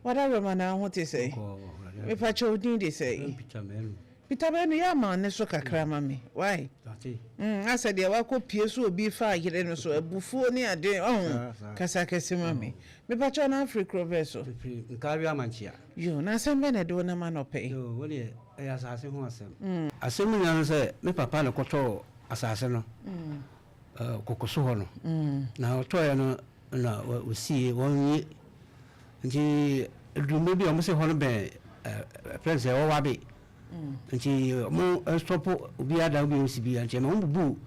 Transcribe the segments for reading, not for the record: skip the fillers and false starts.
W'adaworoma na wo ho te sɛn? Mepakyɛ wo din de sɛn? Peter Manu. Peter Manu yɛ ama ne so kakra ma me. Why? Mm, asɛ deɛ wakɔ pie so obi fa ayere no so abufuo ne ade ɔho kasa kɛse ma me. Mepakyɛ na afiri kuro bɛɛ so? Mefiri Nkawie Amankyea. Yo, na asɛm bɛn na ɛde wo nam anɔpa yi? Yo, wo deɛ ɛyɛ asase ho asɛm. Asɛm nyinaa ne sɛ me papa na kɔtɔɔ asase no kɔkɔso hɔ no. Na ɔtɔeɛ no na wɔsiiɛ, wɔnwie. Nti ɛduru mmerɛ bi a wɔn sɛ hɔ no bɛn ɛfrɛ no sɛ ɔwabe. Nti wɔn stɔpo obiara dan obiara osi biara nti ɛma wɔn bubu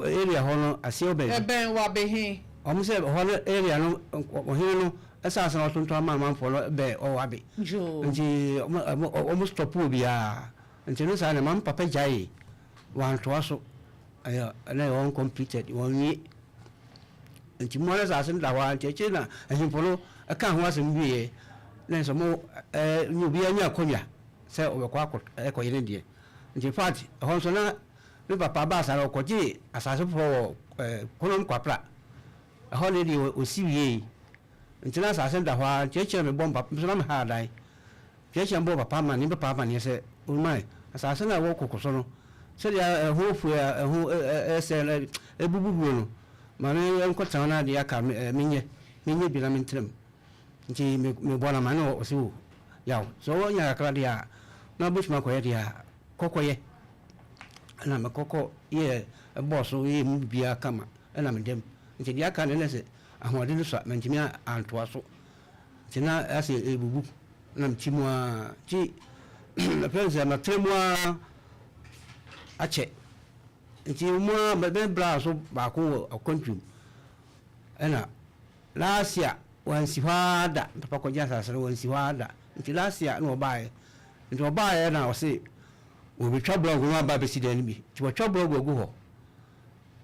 area hɔ no aseɛ bɛn. Ɛbɛn wabe he? Wɔn sɛ hɔ no area no ɔhene no ɛsaase na ɔtontɔn ama amanfoɔ no bɛn ɔwabe. Nti wɔn stɔpo obiara nti no saa na ɛma me papa gyaee wantoa so ɛyɛ na ɛyɛ uncompleted wɔnwie. Nti mo ara asase no da hɔ ara nti akyire na ahemfo no kaa ho asɛm wieɛ na sɛ mo ɛɛ nye obiara nya akonnwa sɛ ɔbɛkɔ akɔ ɛkɔyɛ ne deɛ nti in fact ɛhɔ nso na me papa baa saa no ɔkɔgyee asase foforɔ wɔ ɛɛ Konom Kwapra ɛhɔ ne deɛ ɔsi wiei nti na asase no da hɔ ara nti akyire na mebɔ mpa nso na meha adan Kyerɛkyerɛ bɔɔ papa amanneɛ papa amanneɛ sɛ, Onuman, asase no a ɛwɔ koko so no, sɛdeɛ ɛho afue a ɛho resɛe no rebubu guo no, ma me nkɔtena hɔ na deɛ aka no menyɛ, menyɛ bi na mentena mu. Nti mebɔɔ no amanneɛ ɔse o, Yaw, sɛ woanya kakra deɛ a, na wobɛtumi akɔyɛ deɛ a, kɔ kɔyɛ. Ɛna mekɔ kɔ yɛɛ, bɔɔ so yɛɛ mu biribiara kama, ɛna meda mu. Nti deɛ aka no na sɛ ahoɔden no sua, mantumi antoa so. Nti na asɛ ɛrebubu na mete mu ara nti mɛpɛ sɛ matena mu ara akyɛ nti mu ara me bra so baako wɔ akwantuo mu ɛna last year wansi hɔ ara da papa kɔgye asase no wansi hɔ ara da nti last year na ɔbaeɛ nti ɔbaeɛ na ɔse wɔbɛtwa blɔg no aba abɛsi dan no bi nti wɔatwa blɔg agu hɔ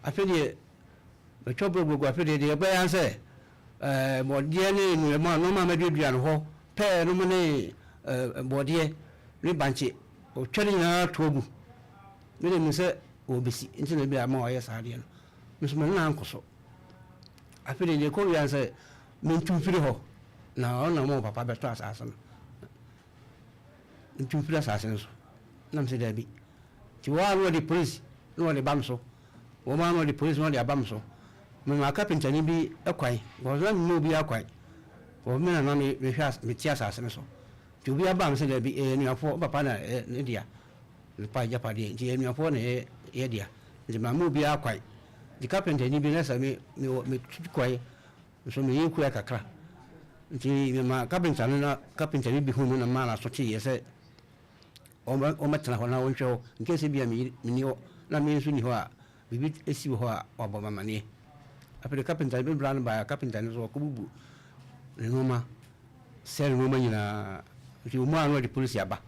afei deɛ wɔatwa blɔg agu afei deɛ deɛ ɛbɛyɛ ara sɛ Bɔɔdeɛ ne nnoɔma nnoɔma a maduadua no hɔ, pɛɛ nom ne bɔɔdeɛ ne bankye, ɔtwa ne nyinaa to agu. Me deɛ menim sɛ wɔbɛsi nti na ebia ama wɔayɛ saa adeɛ no. Me nso me nna ankɔ so. Afei deɛ deɛ ɛkɔ wia sɛ mentu mfiri hɔ na ɔno na ɔma papa bɛtɔ asase no. Ntu mfiri asase no so. Na mesɛ daabi. Nti wɔn a na wɔde polisi na wɔde ba me so. Wɔn ara na wɔde polisi na wɔde aba me so. Memaa kapentani bi kwan, because na memma obiara kwan. Because me na na mehwɛ mete asase no so. Nti obiara baa me sɛ daabi, ɛyɛ anuafoɔ, wo papa na ɛyɛ ne dea, ne papa agyapadeɛ, nti ɛyɛ anuafoɔ na ɛyɛ yɛ dea. Nti mamma obiara kwan. Nti kapentani bi na sɛ me mewɔ metu kwan nso meyɛ kua kakra. Nti memaa kapenta no na kapentani bi huu me na memaa n'aso teeɛ sɛ wɔmmɛtena hɔ na wɔnhwɛ hɔ in case ebia me yere menni hɔ na me nso nni hɔ a, biribi si wɔ hɔ a, wɔabɔ me amaneɛ. Afei de kapenta no, me bra no baeɛ a, kapenta no nso ɔkɔbubu ne nneɛma, sɛe ne nneɛma nyinaa. Nti wɔn a na wɔde polisi aba,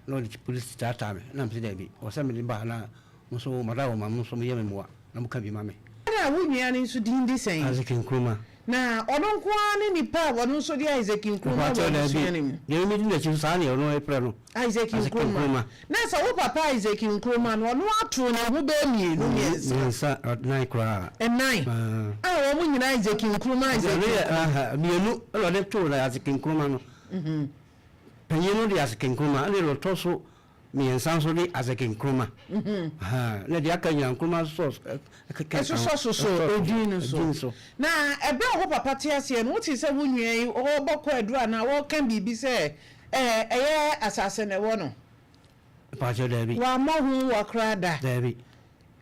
na wɔde polisi taataa me, na mese daabi, ɛwɔ sɛ mede ba na mo nso mada wɔn ma mo nso moyɛ me mmoa na moka bi ma me. Ɛna wo nua no nso din de sɛn? Isaac Nkrumah. Na ɔno nko ara ne nipa a ɔno nso de Isaac Nkrumah wɔ abusua no mu? Deɛ medi n'akyi nso saa na ɔno frɛ no. Isaac Nkrumah. Na sɛ wo papa Isaac Nkrumah no, ɔno atoo ne ho bɛyɛ mmienu, mmiɛnsa. Mmiɛnsa, nnan koraa. Nnan. A wɔn nyinaa Isaac Nkrumah, Isaac Nkrumah. Mmienu na ɔde too no Isaac Nkrumah no. Panyin no de Isaac Nkrumah, ɛna deɛ ɔtɔ so Mmiɛnsa nso de Isaac Nkrumah. Na deɛ aka nyinaa Nkrumah sosɔ keka ho. Ɛsosɔ sosɔ edin no so. Na ɛberɛ a wo papa te aseɛ no, wotee sɛ wo nua yi ɔrebɔ kwaadu anaa ɔreka biribi sɛ ɛyɛ asase na ɛwɔ no? Mpakyɛw, daabi. Wammɔ ho wa koraa da? Daabi.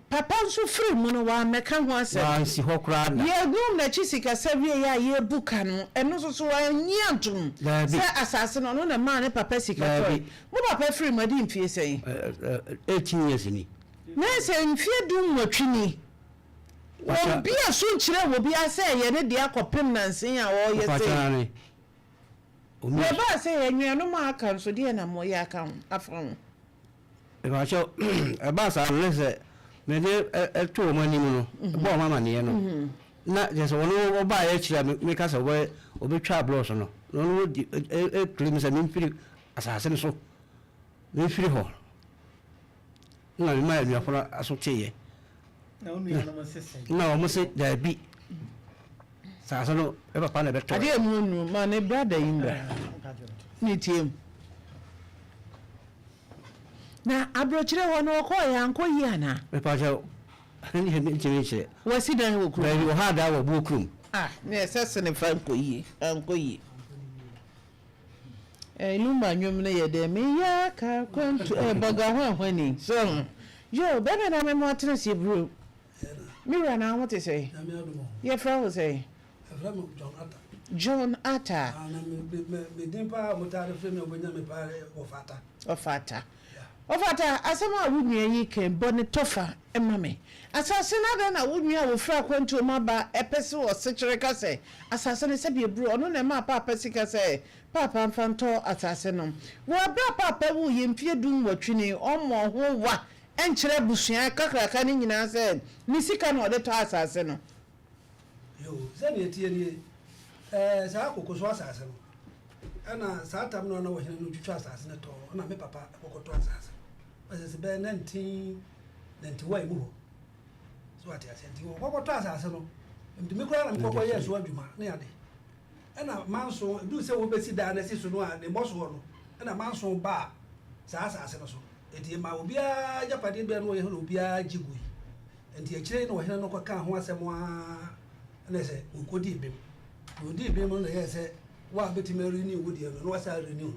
Papa nso firi mu no, wammɛka ho asɛm. Wansi hɔ koraa da. Yɛhuu n'akyi sikasa wieeɛ a yɛrebu ka no, ɛno nso so wannye antom Daabi. sɛ asase no, ɔno na ɛmaa ne papa sika tɔe. Daabi. Mo papa firi mu adi mfeɛ sɛn? 18 years ni. Na sɛ mfeɛ dunwɔtwe ni. Ɔkyɛ. Wɔbuee so nkyerɛɛ obiara sɛ ɛyɛ ne dea kɔpem nansa yi a ɔreyɛ Ɔkyɛ sei. aane. Na ɛbaa sɛ anuanom a aka nso, deɛn na moyɛ aka ho, afa ho? Mepakyɛw, ɛbaa saa no, na sɛ mede to wɔn anim no, bɔ wɔn amanneɛ no, na kyerɛ sɛ wɔn wɔbaeɛ akyiri a meka sɛ wɔbɛ wɔbɛtwa blɔs no, na wɔn wɔdi ɛkele me sɛ memfiri asase no so, memfiri hɔ. Na mema anuafo no aso teeɛ. Na wo nuanom se sɛn? Na wɔn se daabi. Saase no me papa na ɛbɛtɔɛ. Adeɛ mu nnuru ma ne brada yi mbra ne tie mu. Na aburokyire hɔ no ɔkɔɔ yɛ ankɔ yie anaa? Mepakyɛw, ɛno deɛ mentumi nkyerɛ. Wasi dan wɔ kurom? Daabi, ɔhaa dan wɔ Buo kurom. Ah, ne ɛsɛ se ne fa nkɔ yie, ankɔ yie. Eh, Lumba nnwom no yɛ dɛ, meyɛ aka kwantu, eh, bɔga hwanhwani, so ho. Yo, bɛbɛ na mɛmo atena se bro. Me wura na wo ho te sɛn? Nyame adom o. Yɛfrɛ wo sɛn? Yɛfrɛ me John Atta. John Atta. Ah, na me me me din paa a wɔtaa de frɛ me a wɔbɛnya me paa yɛ Ɔfata. Ɔfata. Ɔfata, asɛm a wo nua yi ka yi, bɔ ne tɔfa ma me. Asase no, adɛn na wo nua a ɔfiri akwantuo mu aba pɛ sɛ ɔsekyere ka sɛ asase no sɛdeɛ ɛburu, ɔno na ɛmaa Paapa sika sɛ Paapa mfa ntɔ asase no. Wɔ berɛ a Paapa wuiɛ mfeɛ dunwɔtwe ni, ɔmmɔɔ ho wa nkyerɛ abusua kakraka no nyinaa sɛ ne sika na ɔde tɔ asase no. Yoo, sɛdeɛ ɛteɛ nie, ɛɛ, saa koko so asase no, ɛna saa tam no a na ɔhene no twitwa asase no tɔn no, ɛna me papa kɔkɔtɔ asase no. Ɛsɛ sɛ bɛyɛ 1991 mu hɔ. So ate aseɛ? Nti wɔkɔkɔtɔ asase no, nti me koraa na mekɔkɔyɛɛ so adwuma ne ade. Ɛna manso, ɛduru sɛ wɔbɛsi dan no asi so no a, ne mmɔsoɔ no, ɛna manso baa saa asase no so. Enti ɛmaa obiara agyapadeɛ biara na ɔyɛ ho na obiara gye gui. Enti akyire yi na ɔhene no kɔkaa ho asɛm ara na sɛ ɔkɔdii bem. Na ɔdii bem no na ɛyɛɛ sɛ wo a bɛtumi arenew wo deɛ no na wasan arenew no.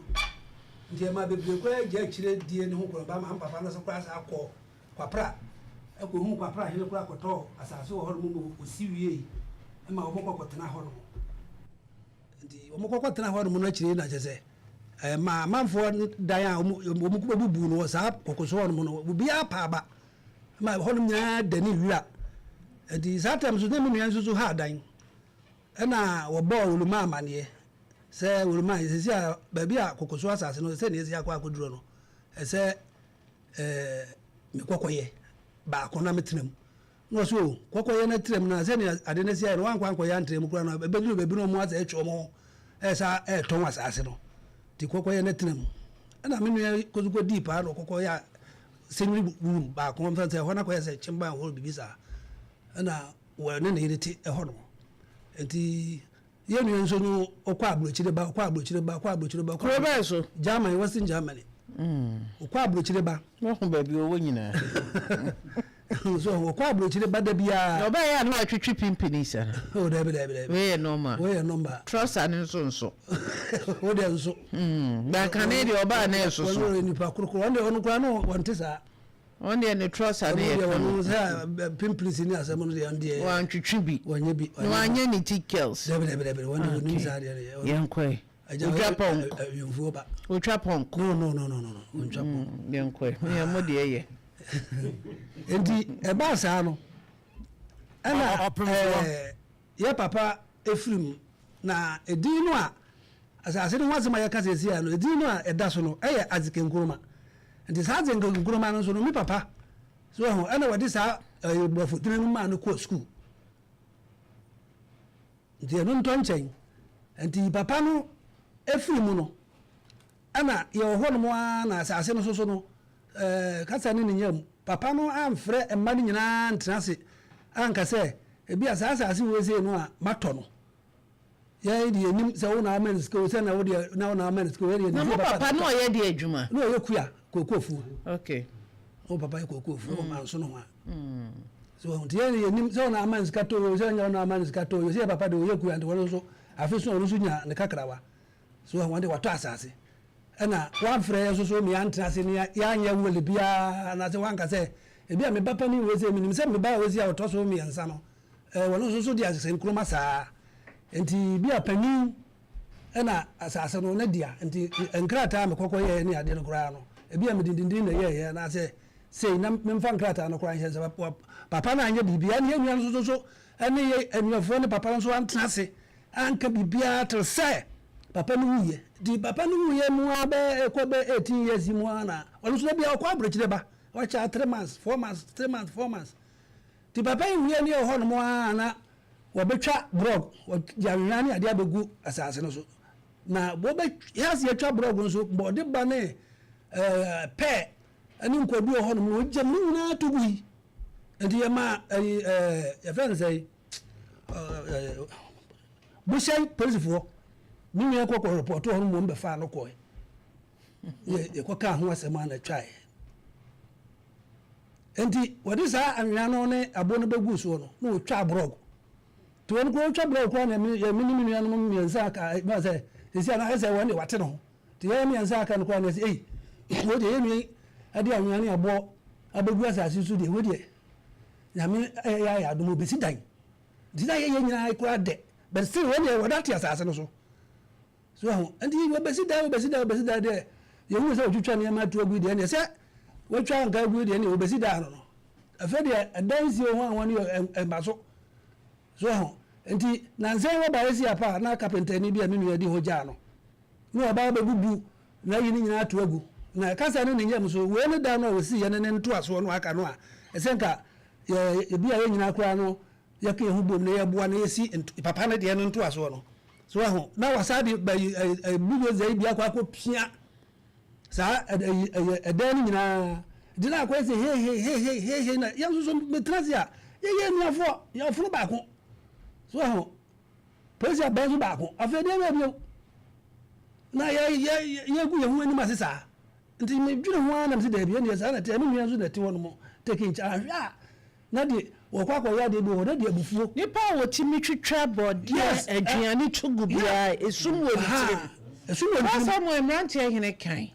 Nti ɛmaa bebree koraa gyaa akyire die no ho korɔ ba maa papa no nso koraa san kɔɔ Kwapra kɔhuu Kwapra hene koraa kɔtɔɔ asase wɔ hɔnom ma ɔsi wiei ma wɔkɔ kɔtena hɔnom. Nti wɔkɔkɔtena hɔnom no akyire yi na kyerɛ sɛ ɛmaa amanfoɔ dan a wɔbɛbubuu no wɔ saa koko so hɔnom no, obiara paa ba ma hɔnom nyinaa dani wira. Nti saa tam so na me nua nso so haa dan. Ɛna wɔbɔɔ Woluma amaneɛ sɛ Woluma sɛsi a baabi a koko so asase no sɛ nea ɛsi akɔ akɔduro no ɛsɛ ɛɛ mekɔkɔyɛ baako na metena mu. Na ɔse o, kɔkɔyɛ no atra mu no a, sɛnea ade no asi ayɛ no, woankɔ ankɔyɛ antra mu koraa no a, ɛbɛduru baabi no wɔn asɛ atwa wɔn ho ɛresa ɛretɔn asaase no. Nti kɔkɔyɛ no atra mu. Ɛna me nua yi kɔso kɔdii paa na ɔkɔkɔyɛ a singing room baako, mfa sɛ ɛhɔ no akɔyɛ sɛ chamber and hall biribi saa. Ɛna wɔne ne yere te ɛhɔ nom. Nti Yɛn nua nso no, ɔkɔ aburokyire ba, ɔkɔ aburokyire ba, ɔkɔ aburokyire ba. Kuro bɛn so? Germany, Western Germany. Ɔkɔ aburokyire ba. Wahu baabi ɔwɔ nyinaa. So ɔkɔ aburokyire ba da biara. Na ɔbɛyɛ a na watwitwi pimpini sa no. Oh, dabi dabi dabi. Wei yɛ normal. Wei yɛ normal. Trɔsa no nso nso. Wo deɛ nso. Na kane deɛ ɔbaa na ɛsoso. Ɔno nipa korokoro, ɔno deɛ ɔno koraa no ɔnte saa. Ɔno deɛ ne trɔsa no yɛ kama. Ɔno sɛ pimples ne asɛm no deɛ ɔno deɛ. Wantwitwi bi. Wanyɛ bi. Na wanyɛ ne ti curls. Dabi dabi dabi wɔn deɛ onim saa deɛ no. Yɛn kɔɛ. Otwa pɔnk. Awimfuo ba. Otwa pɔnk. No no no no no ontwa pɔnk. Yɛn kɔɛ. Yɛn mo deɛ yɛ. Nti ɛbaa saa no ɛna ɛɛ yɛ papa efiri mu na edin no a Asase no ho asɛm a yɛka seesei ara no, edin no a ɛda so no yɛ Adzeke Nkrumah. Nti saa Adzeke Nkrumah no nso no, me papa, so wahu, ɛna wɔde saa ɛyɛ borɔfo dini no maa no kɔɔ sukuu. Nti ɛno ntɔ nkyɛn. Nti papa no efiri mu no, ɛna yɛwɔ hɔnom ara na asase no soso no, ɛɛ kasa ne ne nyam. Papa no amfrɛ mma no nyinaa antena ase anka sɛ, ebi a saa asase wei sei no a matɔ no, Yɛn deɛ yɛnim sɛ wo na woma no sika o, sɛ na wo deɛ na wo na woma no sika o, yɛn deɛ Na yɛnim mo sɛ papa papa no ɔyɛ deɛ adwuma? Na ɔyɛ kua, kookoofuo. Okay. Wo papa yɛ kookoofuo wɔ manso no ho a. So wɔn nti yɛn deɛ yɛnim sɛ wo na woma no sika tɔ o, sɛ nyɛ wo na woma no sika tɔ o, sɛ yɛ papa deɛ ɔyɛ kua nti wɔn nso afe so ɔno nso nya ne kakrawa. So wɔn deɛ watɔ asase. Ɛna wamfrɛ yɛn nso so ma yɛantena ase ne yɛanyɛ will biara anaasɛ wanka sɛ ebi a me ba panin wei sɛ menim sɛ me ba wei sɛ a ɔtɔ so mmiɛnsa no Eh, wɔn nso so de asese nkruma saa. Nti bi a panin na asase no ne dea. Nti nkrataa a mekɔkɔ yɛɛ ne adeɛ no koraa no, ebi a mede dindin na ɛyɛɛyɛ anaasɛ sei na memfa nkrataa no koraa nhyɛ nsa. Papa no anyɛ biribiara ne yɛn nua no nso so ne yɛ anuafoɔ ne papa no nso antena ase anka biribiara till sɛ papa no wuiɛ. Nti papa no wuiɛ mu ara bɛyɛ ɛkɔ bɛyɛ 18 years yi mu ara na ɔno nso da biara ɔkɔ aburokyire ba. Wakyɛ 3 months, 4 months, 3 months, 4 months. Nti papa yi wuiɛ no yɛwɔ hɔ nom ara na wɔbɛtwa brɔg, wɔde anwea ne adeɛ abɛgu asase no so. Na wɔbɛ yɛase yɛtwa brɔg nso, bɔde ba ne ɛɛ pɛɛ ne nkwadu wɔ hɔ nom no, wɔgyam ne nyinaa to gui. Nti yɛma ɛyi ɛɛ yɛfrɛ no sɛ ɛɛ. Bohyɛn polisifoɔ, me nua kɔ kɔ report hɔ no mmom bɛfaa no kɔɛ. Yɛ yɛkɔkaa ho asɛm a na ɛtwaeɛ. Enti wɔde saa anwea no ne aboɔ no bɛguu soɔ no, na wɔtwaa borɔg. Nti wɔn koraa wɔtwa borɔg koraa na me yɛ me ne me nuanom mmiɛnsa aka ma sɛ sɛsi a na ayɛ sɛ wɔn deɛ wɔate ne ho. Nti yɛn mmiɛnsa aka no koraa na yɛsɛ ei wei deɛ yɛn nua yi de anwea ne aboɔ abɛgu asase so deɛ wei deɛ Nyame ayɛ ayɛ adom ɔbɛsi dan. Nti na yɛyɛ nyinaa koraa dɛ but still wɔn deɛ wɔda te asase no so. So wahu? Nti wɔbɛsi dan, wɔbɛsi dan, wɔbɛsi dan deɛ, yɛhunu sɛ wɔtwitwa nneɛma atu agu deɛ, ɛneɛ sɛ wɔatwa anka agu deɛ, ɛneɛ wɔbɛsi dan no no. Afei deɛ, ɛdan sie ho ahoa no yɛ ɛmma so. So wahu? Nti nansa yi wɔba yɛsi apa a, na kapentani bi a me nua di hɔ gyaa no, na wɔba abɛbubu n'ayi no nyinaa ato agu. Na kasa no ne nyam so, wei ne dan no a wɔsiiɛ no ne ntoasoɔ no aka no a, ɛsɛ nka yɛ, ebi a yɛn nyinaa koraa no, yɛka yɛn ho bom na yɛboa na yɛsi papa no deɛ no ntoasoɔ no. So wahu? Na wasan de bɛyi ɛyi ɛyi bulldozer yi bi akɔ akɔpia saa ɛyi ɛyɛ ɛdan no nyinaa. Nti na akɔyɛ sɛ hei hei hei hei hei hei na yɛn nso so metena ase a yɛyɛ anuafoɔ yɛn ɔfono baako. So wahu? Polisi abɛn nso baako. Afei deɛ bɛɛ bio na yɛ yɛ yɛgu yɛn ho anim ase saa. Nti medwene ho ara na mese daabi ɛnneɛ saa na ɛteɛ. Me nua nso na ɛte hɔ nom taking charge. Ahwɛ a Na de wɔkɔ akɔyɛ adeɛ bi wɔ hɔ, na de abufuo. Nipa a wɔtumi twitwa bɔɔdeɛ aduane to gu biara, esum wɔ ne tirim. Esum wɔ ne tirim. Samuel mmeranteɛ hene kan.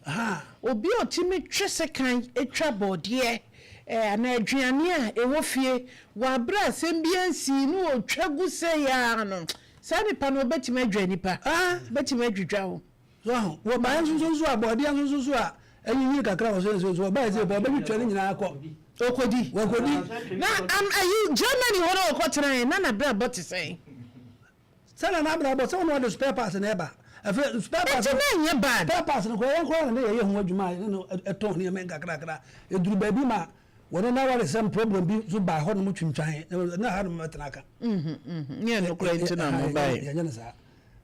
Obi a ɔtumi twe sekan twa bɔɔdeɛ anaa aduane a ɛwɔ fie wɔ aberɛ a asɛm biara nsii na ɔtwa gu sei ara no, saa nipa no ɔbɛtumi adwa nipa, ɔbɛtumi adwidwa wo. So wahu? Wɔ baeɛ nso nso a, bɔɔdeɛ nso nso so a anyinyin kakra wɔ so nso nso, wɔbaeɛ sɛ wɔbɛtwitwa ne nyinaa akɔ. Ɔkɔdi. Wɔkɔdi. Na am ayi Germany hɔ na ɔkɔtenaeɛ, na n'abrabɔ te sɛn? Sɛ na n'abrabɔ, sɛ ɔno ɔde spare parts na ɛba. Afei spare parts. Nti na ɛnyɛ bad. Spare parts no koraa, yɛn koraa na na yɛyɛ ho adwuma a yɛne no tɔn nneɛma nkakrakra. Ɛduru baabi ma wɔne n'awaresɛm problem bi nso baa hɔnom twintwan, na hanom bɛtena aka. Nyɛ nokorɛ nti na mobaeɛ. Yɛnyɛ no saa.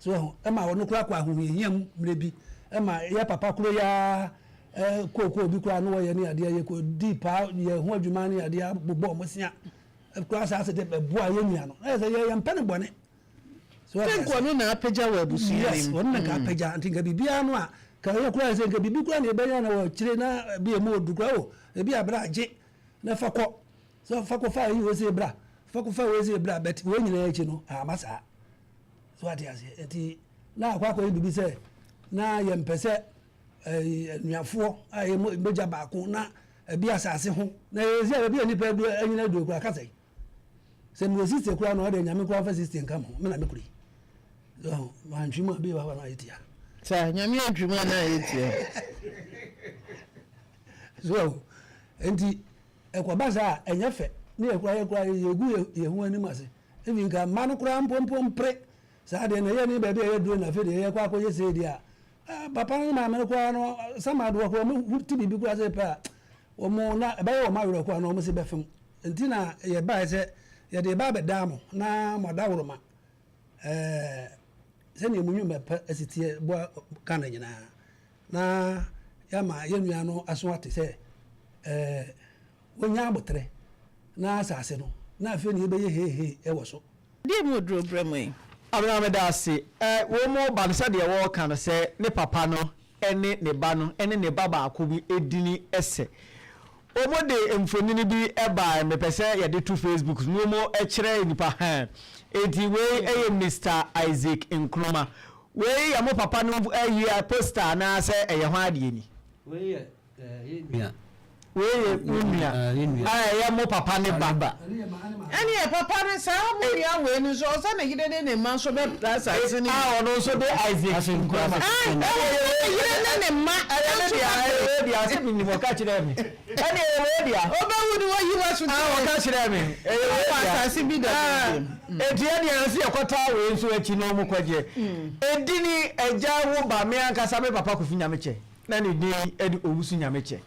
So wahu? Ɛma ɔno koraa kɔ ahohiahia mu mmerɛ bi. Ɛma yɛ papa koro yi ara kookoo bi koraa na wɔyɛ ne adeɛ, yɛkɔdii paa, yɛɛ ho adwuma ne adeɛ bobɔɔ mmosea koraa saa sɛ de bɛboa yɛn nua no. Na yɛ sɛ yɛ yɛmpɛ no bɔne. So wate Think aseɛ? ɔno na apagya wɔ abusua no Yes, mu. ɔno na nka apagya. Nti nka biribiara no a, nka yɛ koraa sɛ nka biribi koraa na yɛbɛnya na wɔkyere na bi emu ɔdu koraa o, ebi a bra gye na fa kɔ. So fa kɔfa ayi wei sei bra, fa kɔfa wei sei bra, but wei nyinaa akyi no, amma saa. So wate aseɛ? Nti na akɔ akɔyɛ biribi sɛ na yɛmpɛ sɛ anuafoɔ a yɛ mogya baako na ebi asase ho na yɛyɛ sɛ baabi a nipa adu anyina aduro koraa kasa yi sɛ mewɔ siste koraa na ɔde nyame koraa mfa siste nka mo me na me kuro yi so mantwe mu a bi wɔ hɔ na ayɛ tia saa nyame antwe mu a na ayɛ tia so nti ɛkɔba saa a ɛnyɛ fɛ ne yɛ koraa yɛ koraa yɛgu yɛ ho anim ase Even nka mma no koraa mpo mpo mpere saa deɛ na ɛyɛ ne baabi a ɛyɛ duro na afei deɛ yɛkɔ akɔyɛ sei deɛ a ah, papa no ne maame no koraa no sama adoɔ koraa wɔn ti biribi koraa sɛ pɛ a wɔn na ɛbɛyɛ wɔn awerɛ koraa na wɔn se bɛfam nti na yɛbaeɛ sɛ yɛde ba abɛdaa mo na mo adaworoma ɛɛ sɛdeɛ mo nnwuma pa asi teɛ boa Ghana nyinaa na yɛama yɛn nua no aso ate sɛ ɛɛ Wɔnya aboterɛ na asase no, na afei na yɛbɛyɛ heihei wɔ so. Deɛ mu oduro brɛ mo yi. Abena meda ase. Ɛ wɔn ba no sɛdeɛ wɔreka no sɛ ne papa no ne ne ba no ne ne ba baako bi edini sɛ. Wɔn de mfonini bi baeɛ mepɛ sɛ yɛde to Facebook so na wɔn kyerɛ nnipa hɛn. Enti wei yɛ Mister Isaac Nkrumah. Wei yɛ mo papa no ayi poster anaasɛ ɛyɛ hwan adeɛ ni? Wei yɛ Yɛn nua. Wei yɛ wo nua a ɛyɛ mo papa ne ba. Ɛneɛ papa no saa mo nua wei no nso ɔsɛ ne yere ne ne mma nso bɛpra asase no bi. A ɔno nso de Isaac Nkrumah. Ɛwɔ sɛ ne yere ne ne mma Ɛyɛ ne nso dea, bɛpra. ɛyɛ wei dea, sɛ menim ɔka kyerɛɛ me. Ɛneɛ ɛyɛ wei dea. Ɔbɛwu no wayi w'aso A tire. ɔka kyerɛɛ me, ɛyɛ wei Wɔ dea. asase bi da bi. Enti ɛneɛ nso yɛkɔtaa wei nso akyi na wɔn kɔgyeɛ. Edini agya wo ba, me ankasa me papa Kofi Nyamekyɛ. Na ne din de Owusu Nyamekyɛ.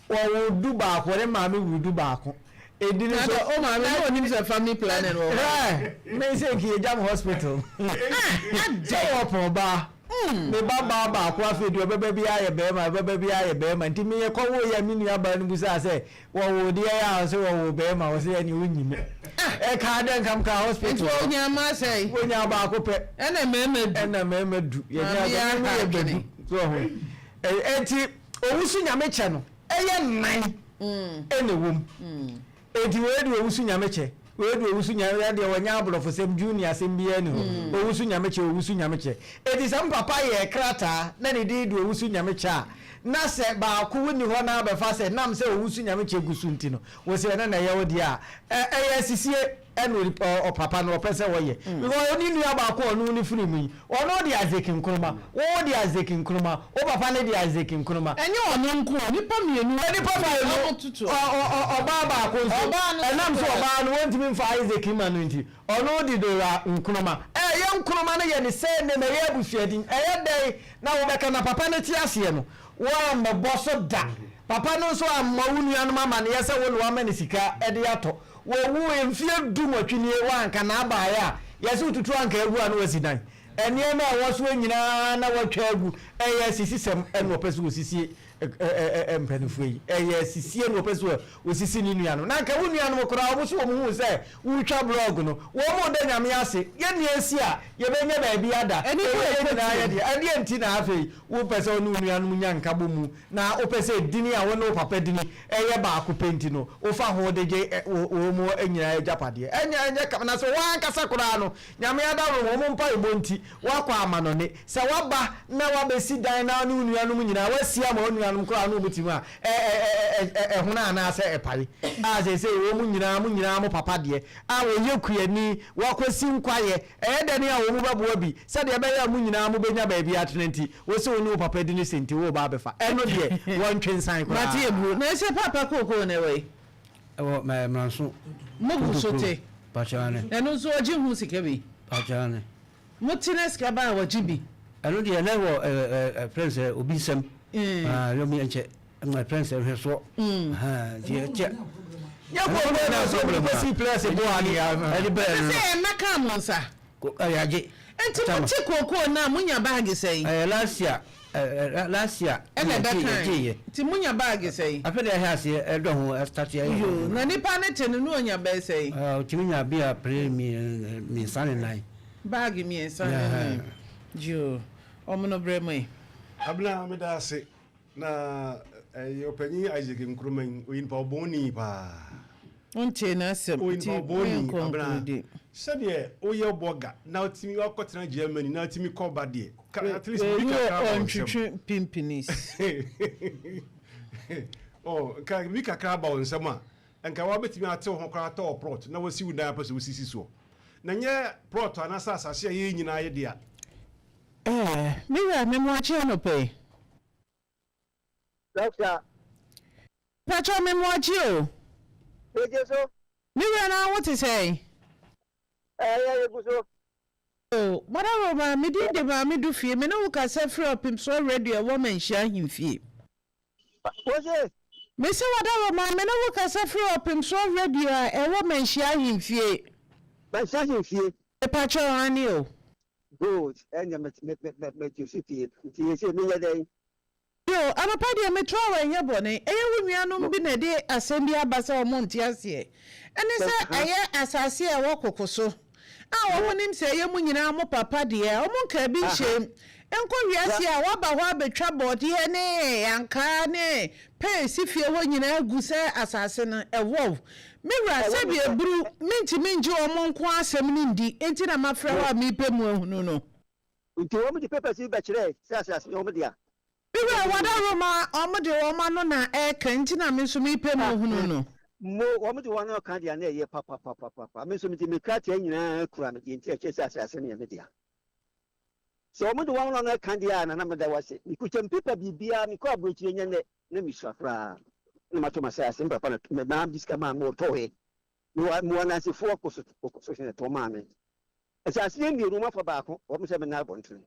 Wɔwoo du baako, ne maame wuu du baako. Edin Na nso. o maame na onim sɛ family planning wɔ hɔ. Hɛ, me sɛ nka yɛgya me hospital. Sɛ wɔpɔn ba, me ba baa baako afei deɛ ɔbɛba biara yɛ bɛrima, ɔbɛba biara yɛ bɛrima. Nti me yɛkɔwoo yɛ me nua baa no busaa sɛ wɔwoo deɛ a ɔsɛ wɔwoo bɛrima, ɔsɛ ɛne ɔnyi me. Ɛkaa dɛ nka mekaa hospital Nti hɔ. wɔnyaa mmaa sɛn? Wɔnyaa baako pɛ. Ɛna mmarima du. Ɛna mmarima du. Yɛnyaa Maame yɛ mmarima aha yɛ badu. adwene. So ho. Enti owusu nyame kyɛ no ɛyɛ nnan ɛna ɛwɔ mu. Enti wei de owusu nyame kyɛ, wei de owusu nyame yɛ deɛ wɔnyɛ aborɔfosɛm junior asɛm biara ni hɔ. Owusu nyame kyɛ, owusu nyame kyɛ. Enti sɛ me papa yɛɛ krataa na ne din de owusu nyame kyɛ a, na sɛ baako wonni hɔ na abɛfa sɛ nam sɛ owusu nyame kyɛ gu so nti no, wo sɛ ɛno na ɛyɛ wo deɛ a, ɛ ɛyɛ asisie ɛna ɔpapa no ɔpɛ sɛ ɔyɛ. Because ɔne nua baako a ɔne wo no firi mu yi, ɔno de Isaac Nkrumah, wo wode Isaac Nkrumah, wo papa no de Isaac Nkrumah. Ɛnyɛ ɔno nko o, nnipa mmienu. Nnipa mmienu, Wɔtoto. ɔ ɔ ɔ ɔbaa baako nso, Ɔbaa no nso ɛnam sɛ koraa. ɔbaa no wɔntumi mfa Isaac mma no nti, ɔno de Dora Nkrumah. Ɛyɛ Nkrumah no yɛ ne surname, ɛyɛ abusuadin. Ɛyɛ dɛn na wobɛka na papa no te aseɛ no, woammɛbɔ so da. Papa no nso ammɔ wo nuanom amanneɛ sɛ wo na woama no sika de atɔ. Wɔwuu mfeɛ du nwɔtwe nie, woanka na abaeɛ a, yɛse wotutu anka agu a na woasi dan. Nneɛma a ɛwɔ soɔ nyinaa na wɔatwa agu. Ɛyɛ asisisɛm na wɔpɛ sɛ wɔsisie mpanimfoɔ yi. Ɛyɛ asisie na wɔpɛ sɛ wɔsisi ne nuanom. Na anka wo nuanom koraa, wɔn nso wɔn huu sɛ woretwa blɔg no, wɔn reda Nyame ase. Yɛn nua si a, yɛbɛnya baabi ada. Ɛne Ɛyɛ yɛn nyinaa yɛ kɔ deɛ. Ɛdeɛn nti na afei wopɛ sɛ wo ne wo nuanom nya nkabɔmu na wopɛ sɛ edini a wo ne wo papa dini yɛ baako pɛ nti no, wofa ho de gye wɔn nyinaa agyapadeɛ. Ɛnyɛ ɛnyɛ kama. Na sɛ wɔn ankasa koraa no, Nyame adaworo wɔn mpaebɔ nti, woakɔ amanɔne. Sɛ woaba na woabɛsi dan na wo ne wo nuanom nyinaa, woasi ama wo nuanom koraa ne wɔn te mu a, ɛ ɛ ɛ ɛ ɛhono anaasɛ ɛpae. A seesei wɔn nyinaa, mo nyinaa mo papa deɛ, a ɔyɛ kuani, wakɔsi nkwaeɛ, ɛyɛ dɛn a wɔn bɛboa bi sɛdeɛ ɛbɛyɛ a mo nyinaa mobɛnya baabi atena nti, Wo se wo ne wo papa di ne se nti wo ba abɛfa ɛno deɛ wɔntwe nsan koraa. Mate aburo. Na ɛsɛ paapa kookoo no ɛwɔ yi? Ɛwɔ mɛ Mranso. Mo gu so te? Pakyɛ ane. Ɛno nso ɔgye ho sika bi? Pakyɛ ane. Mo te na sika ba a wɔgye bi? Ɛno deɛ na ɛwɔ ɛɛ ɛɛ frɛ no sɛ obi nsam. Ɛɛ obi nkyɛ ɛɛ frɛ no sɛ nhwɛsoɔ. Nti ɛkyɛ. Nyɛ kookoo na nso obi kɔ si plɛs bo ane. Ɛde bɛɛ no. Ɛsɛ sɛ ɛmɛ kaa mo nsa. Ko ɛyɛ agye. Nti mo te kookoo no a mo nya baage sɛn? Ɛyɛ last year ɛɛ last year ɛna ɛna ɛbɛkae yɛgye yɛ. Nti mo nya baage sɛn? Afei na yɛahyɛ aseɛ ɛdɔ ho ɛstarte ɛyɛ. Yoo na nipa no te no na onya bɛyɛ sɛn? Ɛɛ otumi nya bi a pere mmiɛnsa ne nan. Baage mmiɛnsa ne nan yoo ɔmo no brɛ mo ɛ. Abena meda ase Na ɛyɛ ɔpanyin Isaac Nkrumah yi, ɔyɛ nipa ɔbɔnni paa. Wontee n'asɛm Ɔyɛ nti nipa ɔbɔnni, Abena. menkɔnklude. Sɛdeɛ woyɛ bɔga na wotumi wakɔtena Germany na wotumi kɔ ba deɛ, ka at least Wei biribi wei kakra aba wo nsam. ɔntwetwe pimpinis. Oh, nka biribi kakra aba wo nsam a, nka wabɛtumi ate wo ho koraa atɔ plot na wasi wo dan apɛ sɛ wosisi soɔ. Na nyɛ plot anaasɛ asase a yɛn nyinaa yɛ dea. Eh, me wura, me moakye anɔpa yi. Doctor. Pakyɛw me moakye o. Megye so. Me wura na wo te sɛn? Ɛyɛ yɛgu so. O, Mother Roma, me din de Maame Dufie, me ne wo kasa firi Ɔpemsoɔ Radio ɛwɔ Manhyia Ahemfie. Wose? Mese Mother Roma, me ne wo kasa firi Ɔpemsoɔ Radio a ɛwɔ Manhyia Ahemfie. Manhyia Ahemfie. Mepakyɛw, aane o. Good, ɛnneɛ me me me megye so pie. Nti seesei menyɛ dɛn? Yoo, anɔpa deɛ metra wo ɛnyɛ bɔne. Ɛyɛ wo nuanom bi na ɛde asɛm bi aba sɛ wɔn nte aseɛ. Ɛne sɛ ɛyɛ asase a ɛwɔ koko so a wɔn nim sɛ ɛyɛ mo nyinaa mo papa deɛ a, wɔn nkaa bi nhyɛm. Nkɔ wiase a wɔaba hɔ abɛtwa bɔɔdeɛ ne ankaa ne pɛ ɛsi fie hɔ nyinaa gu sɛ asase no ɛwɔ. Me wura, sɛdeɛ ɛburu, mentumi ngye wɔn nko ara asɛm no ndi, enti na mafrɛ wo a merepɛ mu ahunu no. Nti wɔn de papers yi bɛkyerɛɛ sɛ asase no yɛ wɔn dea. Me wura, wɔda Roma a wɔde wɔn ano na ɛreka, enti na me nso merepɛ mu ahunu no. Mo, wɔn de wɔn ano ka deɛ na ɛyɛ papapapapa. Me nso mede me krataa nyinaa kura me deɛ nti a ɛkyerɛ sɛ asase no yɛ me dea. Sɛ wɔn de wɔn ano ka deɛ a, Nana meda wo ase. Mekuta me paper biribiara, mekɔ aburokyire nyɛ nnɛ. Na misua koraa na matɔ m'asase. Me papa na me maa me sika maa me wɔtɔe. Mewɔ mewɔ anansefoɔ kɔ so kɔ so hwɛ tɔn maa me. Asase yɛ mmienu wɔn afa baako wɔn sɛ me nan abɔntene.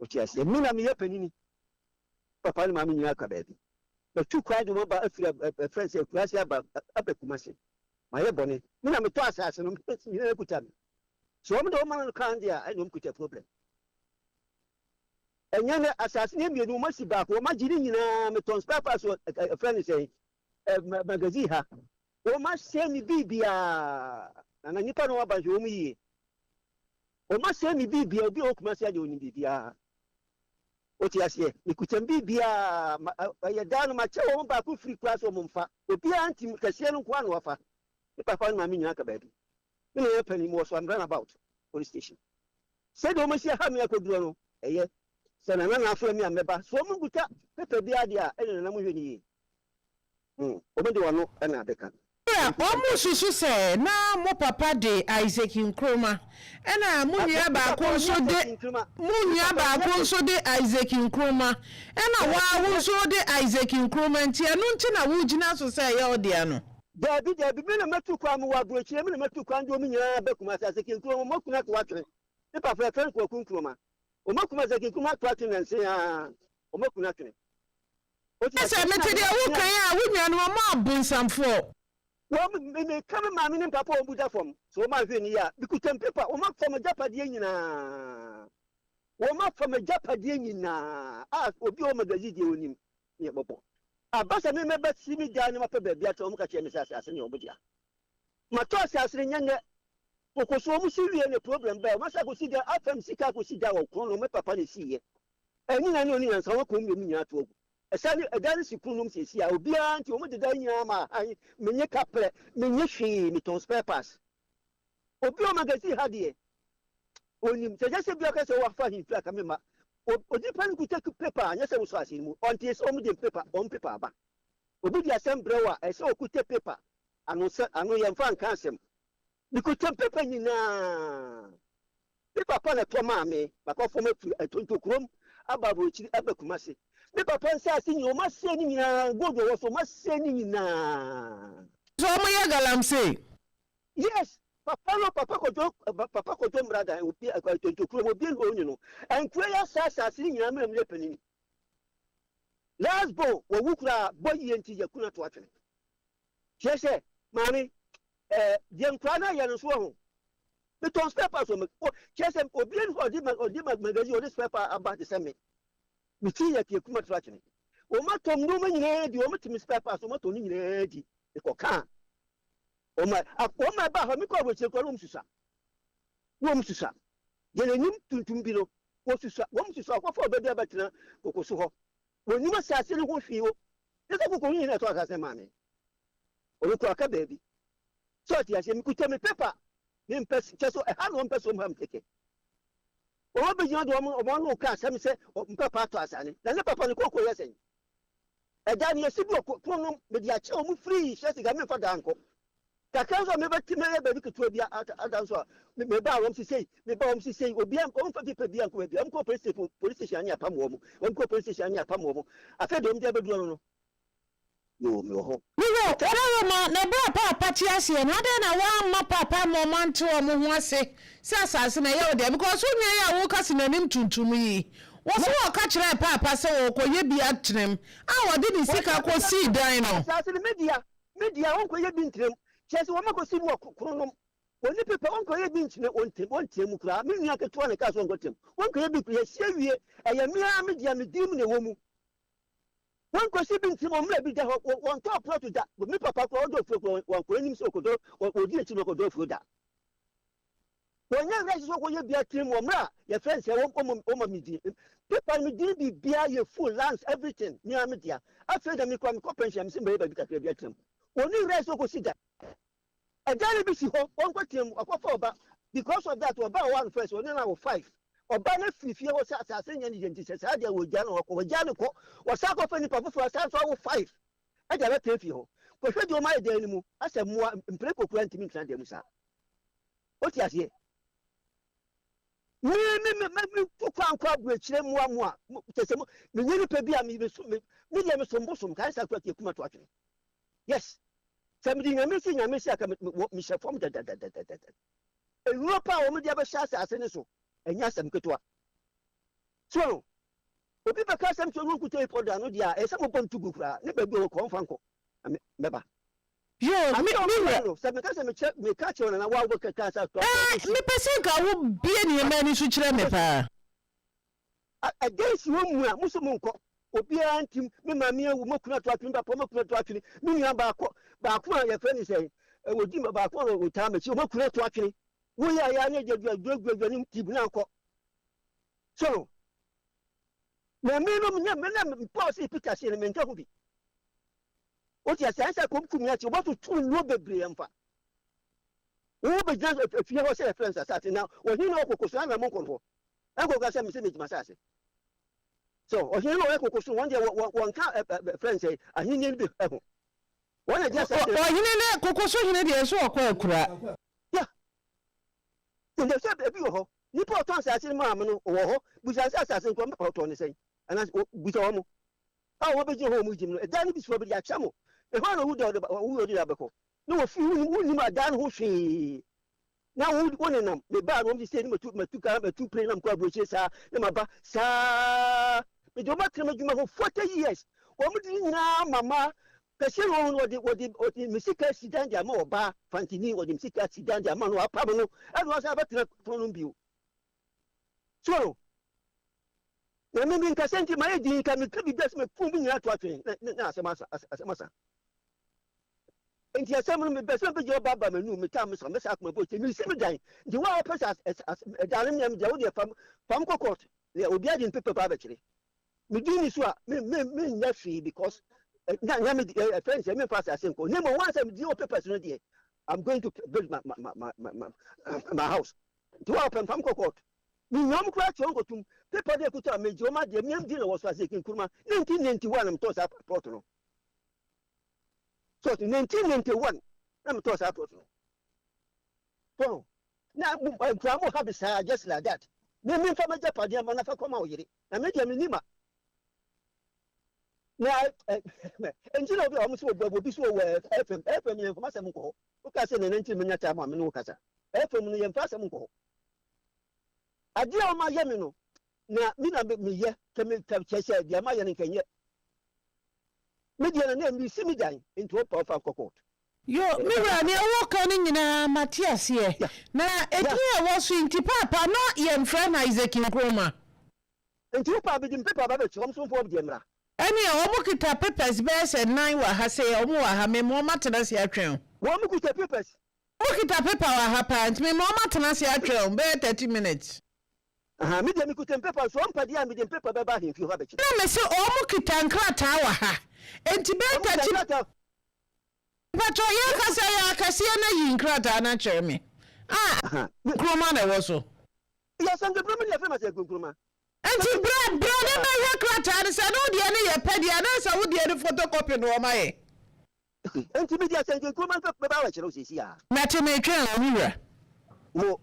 Wɔte aseɛ. Me na meyɛ panini. Papa ne maame nyinaa ka baabi. Matu kwan de wɔn aba afiri ɛfrɛ sɛ akuraase aba aba Kumasi. Mayɛ bɔne. Me na metɔ asase no nyinaa kuta me. So wɔn de wɔn ma no kan deɛ a ɛna wɔn kuta problem. Ɛnyɛ nnɛ, asase no yɛ mmienu, wɔasi baako, wɔagye ne nyinaa, metɔn spare parts wɔ, ɛfrɛ no sɛn, ɛ, magazine ha. Wɔn asɛe me biribiara. Nana nnipa na wɔaba nhwɛ wɔn yie. Wɔn asɛe me biribiara. Obi a ɔwɔ Kumasi adeɛ ɔnim biribiara. Wote aseɛ? Mekuta me biribiara. Ma, ɛyɛ daa no makyɛ wɔn baako firi koraa sɛ wɔn mfa. Obiara ntim, kɛseɛ no nko ara na wafa. Me papa ne maame nyinaa ka baabi. Me nana panin mewɔ so, I'm run about police station. Sɛdeɛ wɔn asi aha me akɔduro no, ɛyɛ. Sɛ nana na afrɛ me a mɛba. So wɔn nkuta paper biara deɛ a, ɛne nana monhwɛ no yie. Hmm, wɔn de wɔn ano na abɛka. Wɔsusu sɛ na mo papa de Isaac Nkrumah, ɛna mo nua baako nso de mo nua baako nso de Isaac Nkrumah, ɛna wo ara wo nso wode Isaac Nkrumah nti ɛno nti na wogyina so sɛ ɛyɛ wo dea no? Daabi, daabi, me na matu kwan, mewɔ aburokyire, me na matu kwan de wɔn nyinaa ba Kumasi, Isaac Nkrumah, wɔn akunu ato atwene, me papa yɛfrɛ no Kwaku Nkrumah, wɔn akum Isaac Nkrumah ato atwene nansa yi ara, wɔn akunu atwene. Sɛ mete deɛ woka yi a, wo nuanom wɔn abonsamfoɔ. Wɔn, me, meka me maame ne me papa wɔn bu da fam. Sɛ wɔn anhwɛ ni a, mekuta me paper, wɔn afa m'agyapadeɛ nyinaa. Wɔn afa m'agyapadeɛ nyinaa. A, obi a ɔwɔ magazine deɛ ɔnim, ne ɛbɔbɔ. Aba sɛ me mɛba si me dan na mapɛ baabi atena, wɔn ka kyerɛ me sɛ asase no yɛ wɔn dea. Matɔ asase no nyɛ nnɛ. Koko so wɔn si wie na problem bae, wɔn asan akɔsi dan, afa me sika akɔsi dan wɔ korɔno, me papa na ɛsiiɛ. Ɛne na ne ɔne nyansa wɔn akɔn mmienu nyinaa to agu. Ɛsa ne ɛdan no si kunu nom seesei a obiara nti wɔn de dan nyinaa ma ahan menye kaprɛ menye hwee metɔn spare parts. Obi a magazine ha deɛ onim sɛ sɛ bi ɔka sɛ wafa ahemfie aka me ma onipa no kuta paper a nyɛ sɛ wosɔ ase no mu ɔnte sɛ wɔn de paper wɔn paper aba. Obi de asɛm brɛ wo a ɛsɛ okuta paper ano sɛ ano yɛmfa nka asɛm. Mekuta paper nyinaa. Me papa na ɛtɔ maa me. Makɔ fam afiri Atonto kurom aba aburokyiri aba Kumasi. Me papa nsaase nyinaa, wɔasɛe ne nyinaa, gold wɔ hɔ so, wɔasɛe ne nyinaa. So wɔn yɛ galamsey? Yes, papa no, papa Kojo, papa Kojo Mmradan, obi, Atonto kurom, obi na ɔni no. Nkuro yi asɛe asaase no nyinaa, me na meyɛ panyin. Last born, wawu koraa, bɔ yie nti yɛaku no ato atwene. Kyerɛ sɛ, maame, ɛɛ, deɛ nkoraa no ayɛ no nso wɔ ho. Metɔn spare parts wɔ me, o, kyerɛ sɛ, obiara nni hɔ a ɔde ma, ɔde ma magazine, ɔde spare part aba te sɛ me. Me ti yɛ pie kuma tra kyene. Wɔn atɔ nneɛma nyinaa di, wɔn te me spare parts, wɔn atɔ ne nyinaa di. Mekɔkaa. Wɔn a, wɔn a ɛbaa hɔ, mekɔ aburokyire koraa na wɔn susua. Na wɔn susua. Deɛ n'anim tuntum bi no, wɔsusua, wɔn susua, wɔkɔfa ɔba bi abɛtena koko so hɔ. Wɔnnim asase no ho hwee o. Nyɛ sɛ kokohuni na ɛtɔ asase no maa me. Ɔno kura ka baabi. So ɔte aseɛ? Mekuta me paper. Mempɛ kyɛ so ɛha na wɔmpɛ so wɔmha me kɛkɛ. Wɔn abɛgyina de wɔn wɔn ano ka asɛm sɛ wɔn papa atɔ asane. Na ne papa no kooko yɛ sɛn? Ɛda no yɛsi bi wɔ kuro no mede akyɛ wɔn firii hyɛ sika memfa daa nkɔ. Kakra nso a mebɛte mɛyɛ baabi ketewa bi ada nso a meba a wɔn sisei meba wɔn sisei obiara wɔn mfa paper bi ankɔ baabi wɔn kɔ police station police station ane apam wɔn wɔn kɔ police station ane apam wɔn afei deɛ wɔn de abɛduru no no yoo mewɔ hɔ. Mewɔ Ɔdawuroma, na berɛ a Paapa te aseɛ no, adɛn na woamma Paapa amma wɔn ante wɔn ho ase sɛ asase no ɛyɛ wo dea? Because wo nua yi a woka se n'anim tuntum yi, wɔ se wɔka kyerɛɛ Paapa sɛ ɔrekɔyɛ bi atenam a ɔde ne sika kɔsii dan no. Asase no me dea, Me dea, wɔnkɔyɛ bi ntrɛm. Kyerɛ sɛ, wɔakɔsi bi wɔ kronom. Wɔnni pepa, wɔnkɔyɛ bi nkyene, wɔnte, wɔnteɛ mu koraa. Me nua ketewa na ɛkaa sɛ wɔnkɔteɛ mu. Wɔnkɔyɛ bi koraa. Yɛasi awie. Ɛyɛ me ara me dea, me din mu na ɛwɔ mu. Wɔnkɔsi bi ntrɛm, wɔn mmerɛ bi da hɔ. Wɔ, wɔntɔɔ plɔto da. Me papa koraa, ɔdɔ afuo koraa, wankɔ anim sɛ ɔkɔdɔ, wɔ, wɔdi n'akyi na ɔkɔdɔ afuo da. Wɔnyɛ werɛ sɛ wɔkɔyɛ bia tirim wɔ mmerɛ a yɛfrɛ no sɛ wɔn wɔma me din. Paper no me din biribiara yɛ full lands everything me ara me dea. Afei na me kura mekɔ pension a mese mɛyɛ baabi kakra bi atena mu. Wɔnni werɛ sɛ wɔkɔsi dan. Ɛdan no bi si hɔ wɔnkɔ tena mu wakɔfa ɔba because of that ɔba a ɔwɔ no first ɔne no awo five. Ɔba no afiri fie hɔ sɛ asase nyɛ ne deɛ nti sɛ saa deɛ wɔgya no ɔkɔ wɔgya no kɔ wɔsan kɔfa nipa foforɔ asan nso awo five ɛde abɛtena fie hɔ. Kɔhwɛ deɛ wɔayɛ dan no mu asɛ mmoa mprako koraa ntumi ntena dan mu saa. Wote aseɛ? Me me me me me tu kwan kɔ aburokyire mmoa mo a kyɛ sɛ mo menyɛ nipa bi a me me so me me deɛ me som bosom kan sa kura tie kuma to atwene. Yes. Sɛ mede nyame si nyame si aka me mehyɛ fam dadadadadada. Nnuro pa a wɔn de abɛhyɛ asase ne so ɛnyɛ asɛm ketewa. So no obi bɛka asɛm sɛ ɔno nkuta ipɔ da no deɛ a ɛsɛ sɛ mobɔ nto gu koraa ne baabi a wɔkɔ ɔmfa nkɔ na mɛba. Yoo, me, me wura. Ɛɛ, mepɛ sɛ nka wo bue nneɛma ani so kyerɛ me paa. Obiara ntim, me maame awu, m'akunu ato atwene, me papa m'akunu ato atwene, me nua baako, baako a yɛfrɛ no sɛn, ɔdi baako a ɔtaa m'akyi, m'akunu ato atwene. Woyɛ a yɛ a na agya dua dua dua dua ne tib na akɔ. So, na me no, me na Paul se Peter se no, menka ho bi. Wote ase, ayɛ sɛ kɔm kum akyi, wɔbɛtoto nnuro bebree mfa. Wobɛgyina afie hɔ sɛ yɛfrɛ no sɛ asase, na ɔhene na ɔkɔkɔ so, ana monkɔ no hɔ. Ɛnkɔka sɛ mesɛ megyima asase. So ɔhene na ɔyɛ koko so, wɔn deɛ wɔnka frɛ no sɛ ahenni no bi ho. Wɔn na gye asase. Ɔhene ne koko so hene deɛ nso ɔkɔ akura. Ya. Nti sɛ ebi wɔ hɔ, nipa ɔtɔn asase no maa me no wɔ hɔ, busa sɛ asase no kɔ ɔtɔn ne sɛn? Anaasɛ busa wɔn. A wɔbɛgyina hɔ wɔn gyim no, ɛdan no bi si hɔ bi de akyɛ mo. Ɛhɔ na owu da ɔde ɔde abɛkɔ. Na wɔfi wonim adan no ho hwee. Na wo wo nenam me baa no wɔn sɛ ne matu matu kaa matu plane na mekɔ aburokyire saa na maba saa mede wɔn atena m'adwuma ho 40 years wɔn de ne nyinaa ma ma kɛseɛ na wɔn wɔde wɔde wɔde me sika si dan de ama ɔbaa fantini wɔde me sika si dan de ama no apam no ɛna wɔn san abɛtena pono no bio so na me me nkasa nti mayɛ din ka meka biribi asɛ mɛkum bi nyinaa to atwene na na asɛm asa asɛm asa. Nti asɛm no mepɛ sɛ mebɛgye ɔba aba m'anum metaa me sa mɛsa akoma bɔ kyɛ mesi me dan nti wo a wopɛ sɛ ɛdan no meɛ me deɛ wo deɛ fam fam kɔ court deɛ obiara de ne paper ba abɛkyerɛ me din ni so a me me menyɛ hwee because na na me ɛfɛ nsɛ memfa asase nkɔ ne mmom wɔn sɛ me din wɔ papers no deɛ I'm going to build my my my my my, my house nti wo a wopɛ mfam kɔ court menya wɔn koraa kyerɛ wɔn kɔtum paper deɛ kuta a megye wɔn adeɛ meam din na wɔ so ase nkuruma 1991 na metɔɔ saa plot no So 1991 na metɔɔ saa plot no. So na nkura mo ha bi saa just like that. Me me nfa m'agyapadeɛ ma na fa kɔma wo yere. Na me deɛ menni ma. Na nti na obi a wɔn sɛ wɔbu obi so wɔ FM FM yɛn mfa asɛm nkɔ hɔ. Woka sɛ nana nti menya time a me ne wo kasa. FM no yɛn mfa asɛm nkɔ hɔ. Adeɛ a wɔn ayɛ me no na me na meyɛ kɛ me kyɛ sɛ deɛ mayɛ no nkɛnyɛ. Me deɛ na na mesi me dan nti ɔpa ɔfa nkɔ court. Yo, me wura, nea woreka no nyinaa mate aseɛ. Na edin a ɛwɔ so yi nti paapa na yɛmfrɛ no Isaac Nkrumah. Nti wo paa mede me paper ba bɛkyerɛ wɔn so mfa wɔn deɛ mmra. Ɛneɛ wɔn kita papers bɛyɛ sɛ nan wɔ ha sei, wɔn wɔ ha, mema wɔn atena ase atwɛn o. Wɔn kuta papers. Wɔn kita paper wɔ ha paa, nti mema wɔn atena ase atwɛn o, bɛyɛ 30 minutes. Ahaa, me deɛ mekuta mpepa nso, ɔmpa deɛ a mede mpepa bɛba ahemfie hɔ abɛkyerɛ. Ɛna mese ɔmo kita nkrataa wɔ ha, enti bɛyɛ Ɔmo kita 30. nkrataa. Mpakyɛw yɛkasa yi akɛseɛ no ayi nkrataa no akyerɛ me a Ahaa, me. Nkrumah na ɛwɔ so. Yɛ Asante Nkrumah ne yɛfrɛ me Asante Nkrumah. Enti bra bra na bɛhwɛ krataa no sɛ ne wo deɛ no yɛ pɛ deɛ anaasɛ wo deɛ no photocopy na wɔn ayɛ. Enti mede Asante Nkrumah no bɛba abɛkyerɛ wo seesei ara. Mate metwɛn wo me wura. Mo.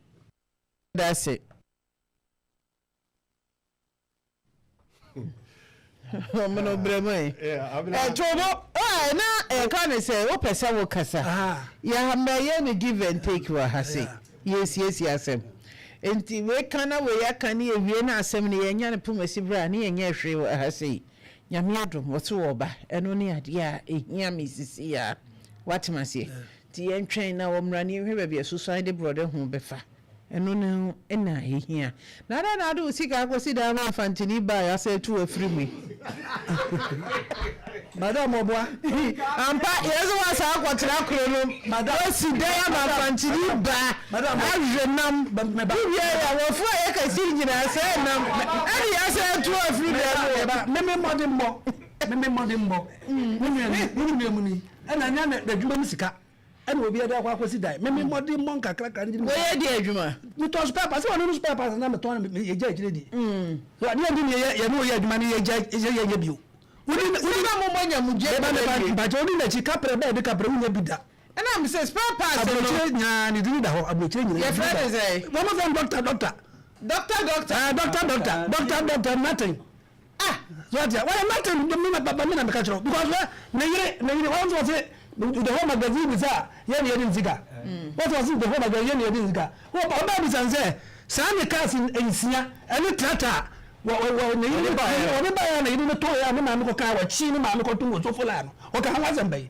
Dase. Ɔmono brɛ mu ɛ. Ɛto mo ɛ na ɛka ne sɛ wopɛ sɛ wo kasa. Yɛmmɛyɛ no give and take wɔ ha sei. Yɛsiesie asɛm. Nti wei ka na wei aka ne yɛwie na asɛm no yɛnya no pomasi berɛ a ne yɛnyɛ hwee wɔ ha sei. Nyame adom wɔse wɔba. Ɛno ne adeɛ a ɛhia me sisi a. Woatem aseɛ? Nti yɛntwɛn na wɔmmra ne yɛnhwɛ baabi a susuan de borɔde ho bɛfa. Ɛno no na ɛhia. Na adɛn na wode wo sika akɔsi dan ma mfantini baa a yɛasɛ atu wo afiri mu yi? Madam ɔboa. Ampa, yɛn nso woasan akɔtena kuro no mu. Woasi dan ama mfantini baa awe nam. Wowie a, w'afuo a ɛyɛ kɛse yi nyinaa sɛɛ nam. Ɛne yɛasɛ atu wo afiri dan mu hɔ. Meme mmɔdenbɔ, meme mmɔdenbɔ. Wo nua ni, wo nua mu ni. Ɛna nyɛ n'adwuma mu sika. Ɛna obi ɛde akɔ akɔsi dan. Meme mmɔden mmɔ nkakrakra ne gyina. Wɔyɛ di adwuma. Metɔn spare parts. Sɛ wɔn no spare parts na metɔn no yɛ gya akyire di. So adeɛ nti ne yɛ yɛ ne wɔyɛ adwuma ne yɛ gya yɛ yɛ nyɛ bio. Wodi wodi. Sɛ mo bɔ nya mo gye. Meba meba mpakyɛ wodi n'akyi kaprɛ bɛɛ de kaprɛ wunya bi da. Ɛna mi sɛ spare parts no. Aburokyire nyinaa ne dini da hɔ aburokyire nyinaa. Yɛ fɛ ne sɛ. Wɔn mo fɛn doctor doctor. Doctor doctor. Ah doctor doctor doctor doctor nothing. Ah so ate a wɔyɛ nothing de me na papa me na meka kyerɛ wo because hwɛ ne yere ne yere wɔn nso wɔse the whole magazine bisa a yɛ ne yɛde ne sika wɔse wɔse the whole magazine yɛ ne yɛde ne sika wɔ ɔbaa bisa ne sɛ saa ne cars nsia ɛne tractor wɔ wɔ ne yere wɔde baeɛ a ne yere no tɔn a ne maame kɔka wɔkyi ne maame kɔtom wɔ sofo line no ɔka ho asɛm bɛyi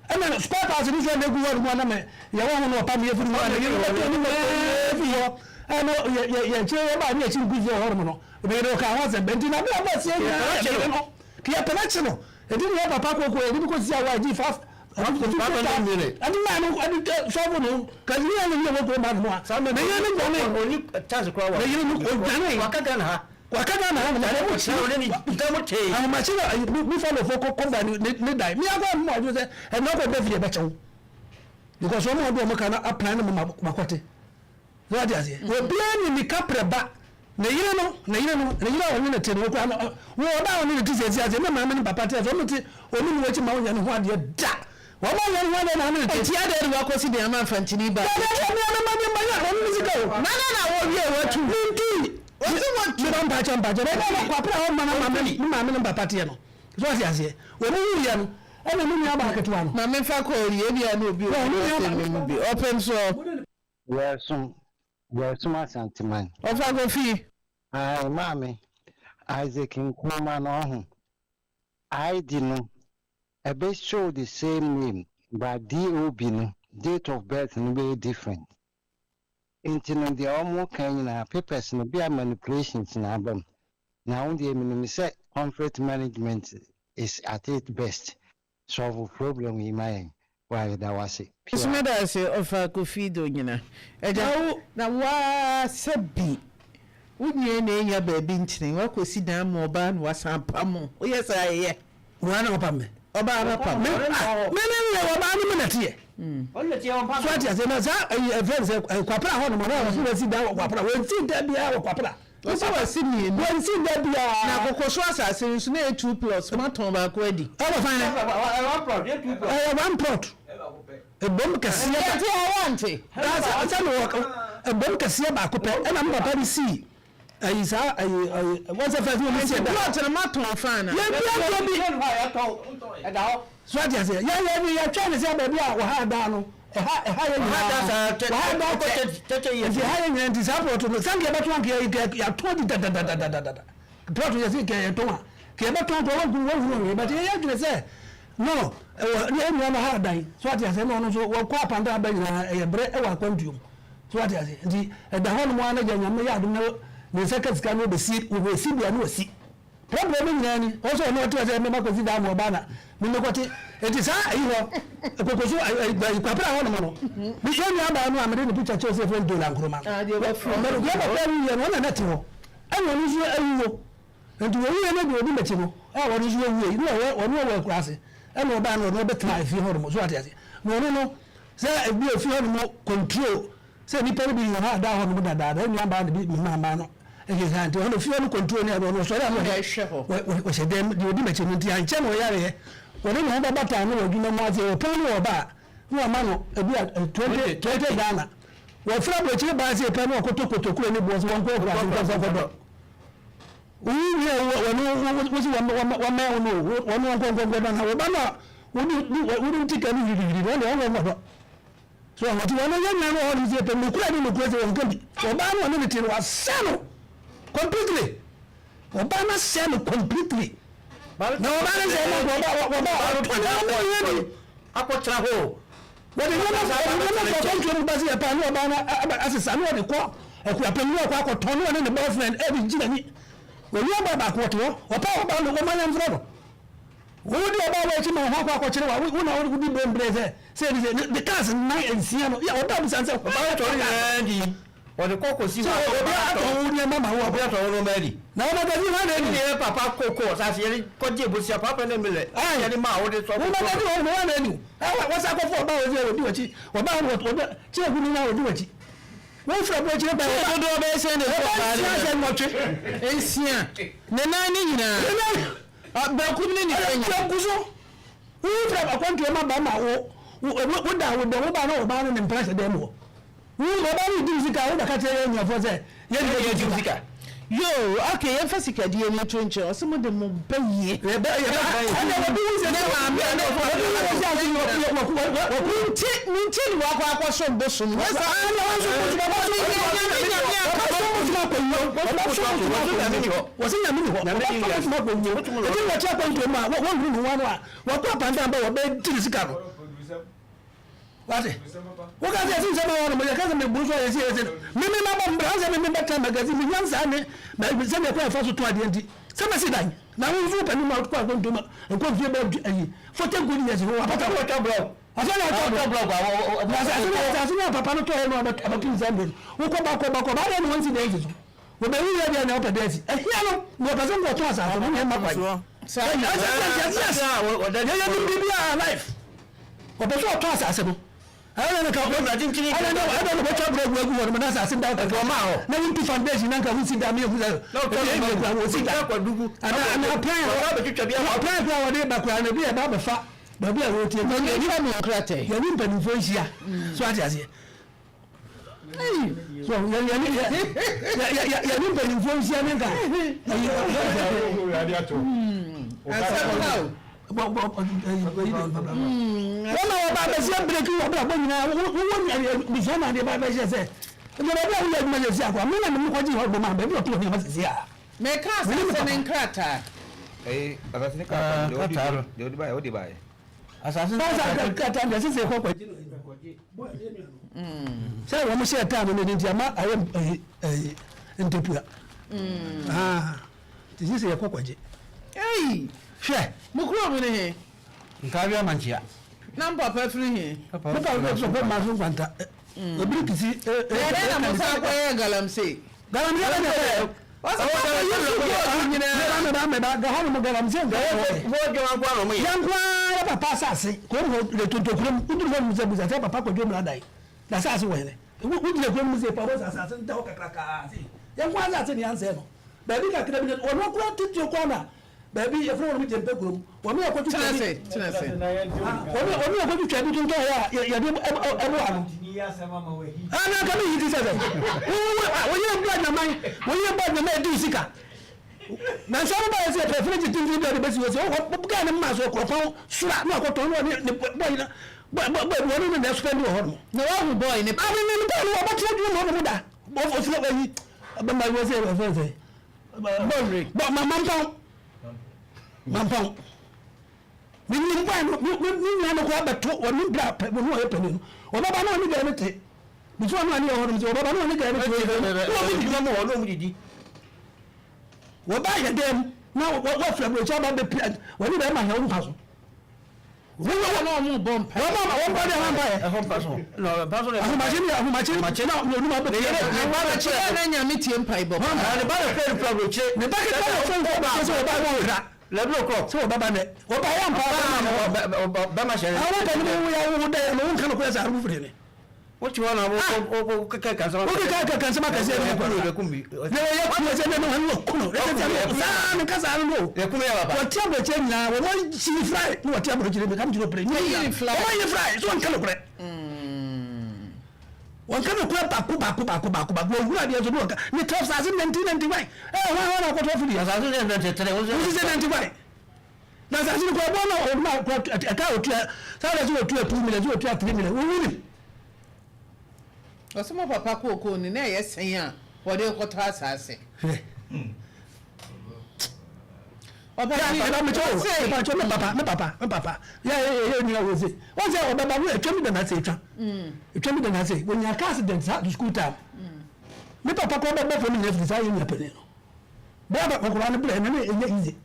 ɛna spare parts no so a na egu hɔ no mu a na me yɛwɔ ho no ɔpa me yɛfiri mu a ne yere bɛtɔ ne nyinaa firi hɔ ɛna yɛ yɛ yɛkyerɛ yɛ baa ne yɛkyi ngu so wɔ hɔ nom no Meyere ɔkaa ho asɛm bɛ nti na bere a ɔbaa sie nyinaa yɛ meyere no. Kiyɛ pɛ n'akyi no, ɛdi ne yɛ papa koko ɛdi ne kɔ si awa ɛdi fa ɛdi maa no ɛdi sɔfo no kasi ne yɛ ne yɛ wɔ kurom ha nom a ne yɛ ne dwane ne yere no odwane Waka Ghana ha. Waka Ghana ha nom a ɔmo kyi ahomakye na buffalo fo kɔ kɔ ba ne dan mi akɔ ɛmu adwo sɛ ɛna ɔkɔ bɛ fie bɛkyɛw because ɔmo ɔdo ɔmo ka na aplan ne mo makɔte. So wate aseɛ? Obiara nim ne kaprɛ ba, ne yere no, ne yere no, ne yere a ɔne no te no, ɔkura no, wɔ ɔbaa a ɔne no te sɛsi aseɛ, ne maame ne papa te aseɛ, ɔmo te, ɔmo nni w'akyi ma wonyɛ ne ho adeɛ da. Wɔn anyɛ ne ho adeɛ na ɔne no te. Enti adɛn na woakɔsi dan ama mfantini ba? Dabi, dabi, me a me ma me ma ɔno ne sika o. Na dɛn na wɔwie watu? Mentui. Ɔse watu. Me ba mpakyɛ mpakyɛ, baabi a kwaprɛ a ɔma na maame ne maame ne papa teɛ no, so wate aseɛ? Wɔn wuiɛ no, ɛna me nua baa ketewa no. Ma memfa kɔɔ yi, ebia na obi wɔ hɔ a ɔsɛ me mu bi. Ɔpem soɔ. Yɛresom, yɛresom Asanteman. Ɔfa Kofi. Ae maame, Isaac Nkrumah no ɔho, ID no ɛbɛ show the same name but DOB no, date of birth no bɛyɛ different. Nti no deɛ ɔmo ka nyinaa papers no bia manipulations na aba mu. Na wo deɛ menim sɛ conflict management is at it best. Solve problem yi ma yɛn wai yɛda wo ase Nso pia. meda ase ɔfa Kofi do nyina agya na woaa sɛ bi wo nua na enya baabi ntene woakɔsi dan ma ɔbaa na wasan apam wo woyɛ saa ɛyɛ. Woa na wapam me. Ɔbaa no apam Me ah me ne ne ɔbaa no mu na teɛ. So ate aseɛ na saa ɛyi ɛfrɛ no sɛ kwapra hɔ nom ɔno a wɔsi wɔsi dan wɔ kwapra wɔnsi dan biara wɔ kwapra. Wɔsi wɔasi mmienu. Wɔnsi da biara. Na kokoso asase no nso na ɛyɛ 2 plots, moatɔn baako adi. Ɛwɔ fan? Ɛyɛ one plot. Ɛbom kɛseɛ ba. Yɛte ha wante. Sɛ sɛ mewɔ ɛbom kɛseɛ baako pɛ ɛna me papa de sii ayi saa ayi ayi wɔn sɛ fɛs wɔn si ɛda. Plot no moatɔn fan a. Yɛn bi atɔ bi. So ate aseɛ yɛn yɛn yɛtwɛn ne sɛ baabi a wɔha dan no. Ɛha ɛha yɛ nyinaa wɔha da kyɛ nti ɛha yɛ nyinaa nti saa plɔt no sɛ nka yɛbɛtɔn anka yɛ yɛatɔn di dadadadadada plɔt yɛ sɛ nka yɛtɔn a nka yɛbɛtɔn kora wɔnhunu wɔnhunu hwee but yɛyɛ adwene sɛ no ɛwɔ ne ɛnua no ha adan so ate aseɛ na ɔno nso wɔkɔ apanta aba nyinaa ɛyɛ brɛ ɛwɔ akwantuo mu so ate aseɛ nti ɛda hɔ nom ara na gya nyame yɛ adom na ne nsa ka sika no wɔbɛsi wɔbɛsi bia no wɔsi Problem no nyinaa ni, ɔwɔ sɛ ɔno ɔte hɔ sɛ mɛma Kwasi daa mo ɔbaa na me mekɔte. Enti saa ayi hɔ, Kokoso ayi Kwapra hɔ nom no, me yɛn nua baa no a mede ne picture kyerɛw sɛ yɛfrɛ no Dola Nkrumah no, ɔno deɛ papa wuiɛ no ɔno na na ɛte hɔ, ɛna ɔno nso awuo. Enti wɔwuiɛ no deɛ ɔdi m'akyi no a ɔno nso awuo yi, na ɔwɔ ɔno ɔwɔ akuraase, ɛna ɔbaa no ɔno ɔbɛtena efie hɔ nom, so wate aseɛ. Na ɔno no sɛ ebi efie hɔ nom control Sɛ nnipa no bi wɔ hɔ a da hɔ nom dadaada, yɛn nuabaa no bi mma mmaa no yɛ saa nti ɔno fie hɔ no control ne ade ɔno ɔsɔre a na ɔde ɔhyɛ dɛm deɛ ɔdi m'akyi no nti ankyɛ na ɔyareɛ wɔde ne ho bɛbataa no wɔ adwuma mu ase ɔpɔn no wɔ ɔba a na wama no ebi a 20 20 Ghana wɔfrɛ aburokyire baa sɛ pɛ na ɔkɔtɔ kotokuro ne boɔ sɛ wɔnkɔ akuraase nkɔnkɔnkɔdɔ wowie wɔne wosi wɔmɛn wo no wɔne wɔnkɔnkɔnkɔdɔ na wɔba no a wode wode tikɛ no hwirihwiri no ɔne wɔnkɔnkɔdɔ So wɔn nti wɔn yɛ nua no wɔ hɔ nom sɛ yɛpɛ nokorɛ ne nokorɛ sɛ wɔn ka bi. Ɔbaa no ɔne ne te no wasɛe no completely. Ɔbaa no asɛe no completely. Na ɔbaa no sɛ ɔma ɔba ɔba ɔtɔ ne ɔma yɛ bi. Akɔtena hɔ. Wɔde nneɛma wɔde nneɛma kɔ akwantuo mu ba sɛ yɛpɛ ne ɔbaa no asesa ne ɔde kɔ akuapem ne ɔkɔ akɔtɔn ne ɔne ne boyfriend ɛde gyi n'ani. Onua baa baako ɔte hɔ ɔpɛ ɔbaa no ɔma yɛmfrɛ no. Wode ɔbaa wɔ akyi ma wo ho akɔ akɔkyere wa wo na wodi berɛ mbrɛ sɛ sɛ ɛdi sɛ ne cars nan nsia no yɛ ɔda bisa sɛ ɔbaa tɔ nyinaa di ɔde kɔ kɔsi hɔ sɛ obi atɔ wo nneɛma ma wo obi atɔ wo nneɛma adi na wɔn magazine hɔ na ɛni yɛ papa koko ɔsase yɛde kɔgye bosia papa ne mele yɛde ma wo de sɔ wo magazine hɔ na ɛni wɔsa akɔfo ɔbaa wɔ sɛ ɔdi wɔkyi ɔbaa wɔ ɔdi kyerɛ gu ne na ɔdi wɔkyi wɔn fira bu akyire bɛn ɔbaa dodoɔ bɛyɛ sɛ ne ɔbaa nsia sɛ nwɔtwe nsia ne nan ne nyinaa Benkum ne nifa nyinaa. Ɛyɛ gu so. Wo fira akwantuo ma ba ma wo wo da wo dɛm wo ba na ɔbaa no ne mpena hyɛ dɛm hɔ. Wo ɔbaa no di wo sika wo bɛka kyerɛ yɛn anuafoɔ sɛ yɛn de yɛ di sika. Yoo ok yɛnfa sikadie no nto nkyɛn ɔse mo de mo ba yie. Yɛ bɛ yɛ bɛ ɛna obi wu sɛ ne maame ne obi wu sɛ ase wɔ wɔ wɔ wɔ nti mo nti ne wakɔ akɔ som bosom nyɛ saa. Ɛna wɔn nso bosom ɔbɛ som nyame nyame aka ɔbɛ som bosom akɔ yie ɔbɛ som bosom akɔ yie wɔsi nyame ni hɔ ɔbɛ som bosom akɔ yie eti wɔte akwantuo mu a wɔn hunu ne ho ano a wɔkɔ apantan ba wɔbɛ di ne sika no wate woka sɛ ɛsi nsɛm a wɔn mo yɛ kasa mi bu so a yɛsi yɛsi mímí ma bɔ mbra sɛ mímí bɛ tɛn magazine mi nyansa ne sɛdeɛ kwan ɛfa so to adeɛ nti. Sɛ mɛsi dan na wo nso wopɛ ne ma wokɔ akɔntom a nkɔ mfie bɛ ayi 40 good years no wapata Wɔtwa blɔk. Afei na ɔtwa Wɔtwa blɔk a Na asase no asase no a papa no tɔɛ no abɛpem saa mmerɛ no wokɔ ba kɔ ba kɔ ba adɛn na wɔnsi dan si so wɔbɛwu yɛ deɛ na wopɛ dan si ahia no na wɔpɛ sɛ nkɔtɔn asase no na ɛma kwan yes yɛyɛ nim biribiara life wɔpɛ sɛ ɔtɔ asase no Ɛna na ka ɛna na ɛna na wɔtwa brɛ gu agu hɔ nom na asase da hɔ na wontu foundation na nka wonsi da mehu sɛ ɛbi ɛbi kura wɔsi da ana ana plan plan kura wɔde ba kura na ebi ɛba abɛfa baabi a wɔtie na yɛni mu nkrataa yɛne mpanimfoɔ nhyia so ate aseɛ so yɛne yɛne yɛne mpanimfoɔ nhyia ne nka asɛm ha o. Wɔn a wɔba abɛhyɛ breki wɔ abrabɔ nyinaa wowɔ busua na adeɛ ba abɛhyɛ sɛ nka baabi a woyɛ adwuma sɛsi akora me na me kɔgye hɔ dɔm a baabi ɔtɔ nneɛma sɛsi a. Meka asase ne nkrataa. Ɛyi asase ne krataa no deɛ ɔde baeɛ ɔde baeɛ. Asase ne krataa deɛ sisi kɔ kɔgye no sɛ wɔn hyɛ taa no ne nti ama ayɛ ɛyi ntɛpua. Nti gye sɛ yɛkɔ kɔgye. Ei! Hwɛ! Mo kurom ne he? Nkaabea Mankyea. Na mo papa firi he? Me papa firi Ɔpɛ Mmaso Nkwanta. Ebiri kisi. Na ɛdɛn na mo san kɔyɛɛ galamsey? Galamsey bɛ na yɛkɔyɛ. Ɔsɛ papa yi so gold nyinaa. Meba meba meba ga hɔ nom galamsey nka yɛ kɔyɛ. Mo dwuma nko ara na ɔmo yɛ. Yɛn nko ara yɛ papa asase. Kurom hɔ de tonto kurom. Woduru hɔ nom sɛ busa sɛ papa Kwadwo Mmra Dan. N'asase wɔ hene? Wogyina kurom nom sɛ papa asase no da hɔ kakrakaa sei. Yɛn nko ara asase ne yɛansɛe no. Baabi kakra bi na wɔn koraa titiriw koraa na baabi yɛfrɛ wɔn Gyempe kurom. Wɔn yɛ kɔtwitwa Tena bi. ase, tena ase. Wɔn wɔn yɛ kɔtwitwa bi tontɔn yɛ a yɛde ɛbo ano. Ah, na nka mi yi ti sɛ sɛ. Wɔyɛ bɔ adwaman, wɔyɛ bɔ adwaman edi sika. Na nsa no ba yɛ sɛ pɛ firiji tenten bi a ɔde bɛsi hɔ sɛ ɔkɔ gaa ne mma so ɔkɔpɔn sora na ɔkɔtɔn na ɔne ne bɔ yi na bɔ bɔ bɔ wɔne ne na ɛsopɛndi wɔ hɔ nom. Na wahu bɔɔl ne. Ah, ne ne bɔɔl no wɔbɛtena adwuma mu hɔ nom da. Ɔfiri ɔyi. Bɛma wɔ sɛ ɛfɛ sɛ. Bɔnre. Bɔ ma mampɔn. Mampɔn. Me nim bɔn no me me nua no koraa bɛto ɔne bra pɛ ɔno ɔyɛ panin no. Ɔbɛba na ɔne gɛɛ no te. Bisu ɔno ani wɔ hɔ nom sɛ ɔbɛba na ɔne gɛɛ no te. Na ɔmo didi ɔmo hɔ na ɔmo didi. Wɔba yɛ dɛm na wɔfrɛ aburokyi aba bɛpia wɔne bɛrima hɛ wɔn mpa so. Wɔn na wɔn bɔ mpaeɛ. Wɔn a wɔn bɔ de wɔn mpaeɛ. Ɛhɔ mpa so. Na mpa so na. Ahomakye ni ahomakye na onum abɛ. Ne yere ne ba na kyerɛ. Na nyame tie mpaebɔ. Ne ba na fɛn fura aburokyire. Ne ba ketewa na fɛn fura aburokyire sɛ ɔba wɔ nkra. 11 o'clock. Sɛ ɔba ba nɛ. Ɔba yɛ mpa. Bɛma hyɛ. Awo pɛ ne wo ya wo dɛ no wo nka no kora sɛ arubu firi ne. Wote hɔ na wo keka nsɛm akɛseɛ. Wo keka keka nsɛm akɛseɛ ne kɔ. Ne wɔyɛ kunu sɛ ne no wɔ kunu. Saa ne kasa no no. Wɔte aburokyire nyinaa wɔn ayi fly ne wɔte aburokyire mi kam kyerɛ pere. Wɔn ayi fly so wɔn ka no korɛ. Wɔn ka no korɛ baako baako baako baako baako wɔn huru adeɛ so ne wɔn ka ne tɔ asase 1991 ɛɛ wɔn wɔn akɔtɔ afiri. Asase ne 93. Wosi sɛ 91. Na asase no kɔ ɛbɔ na ɔno akɔ ɛka otua saa na sɛ otua 2 million sɛ otua 3 million wɔn wunim. Ɔsɛ mo papa kookoo no na ɛyɛ sɛn a wɔde rekɔtɔ asase. Hwɛ. Ɔpapa ɔsɛ. Mepakyɛ me papa me papa me papa yɛ yɛ yɛ nua wɔ se wɔn sɛ ɔbɛba wo etwa mi dɛm ase etwa etwa mi dɛm ase wɔnya car accident saa to school time me papa kɔ bɛbɔ fam nyina firi saa yɛ nua panin no bɛɛ bɛ kɔkɔrɔ no brɛ na ne ɛnyɛ easy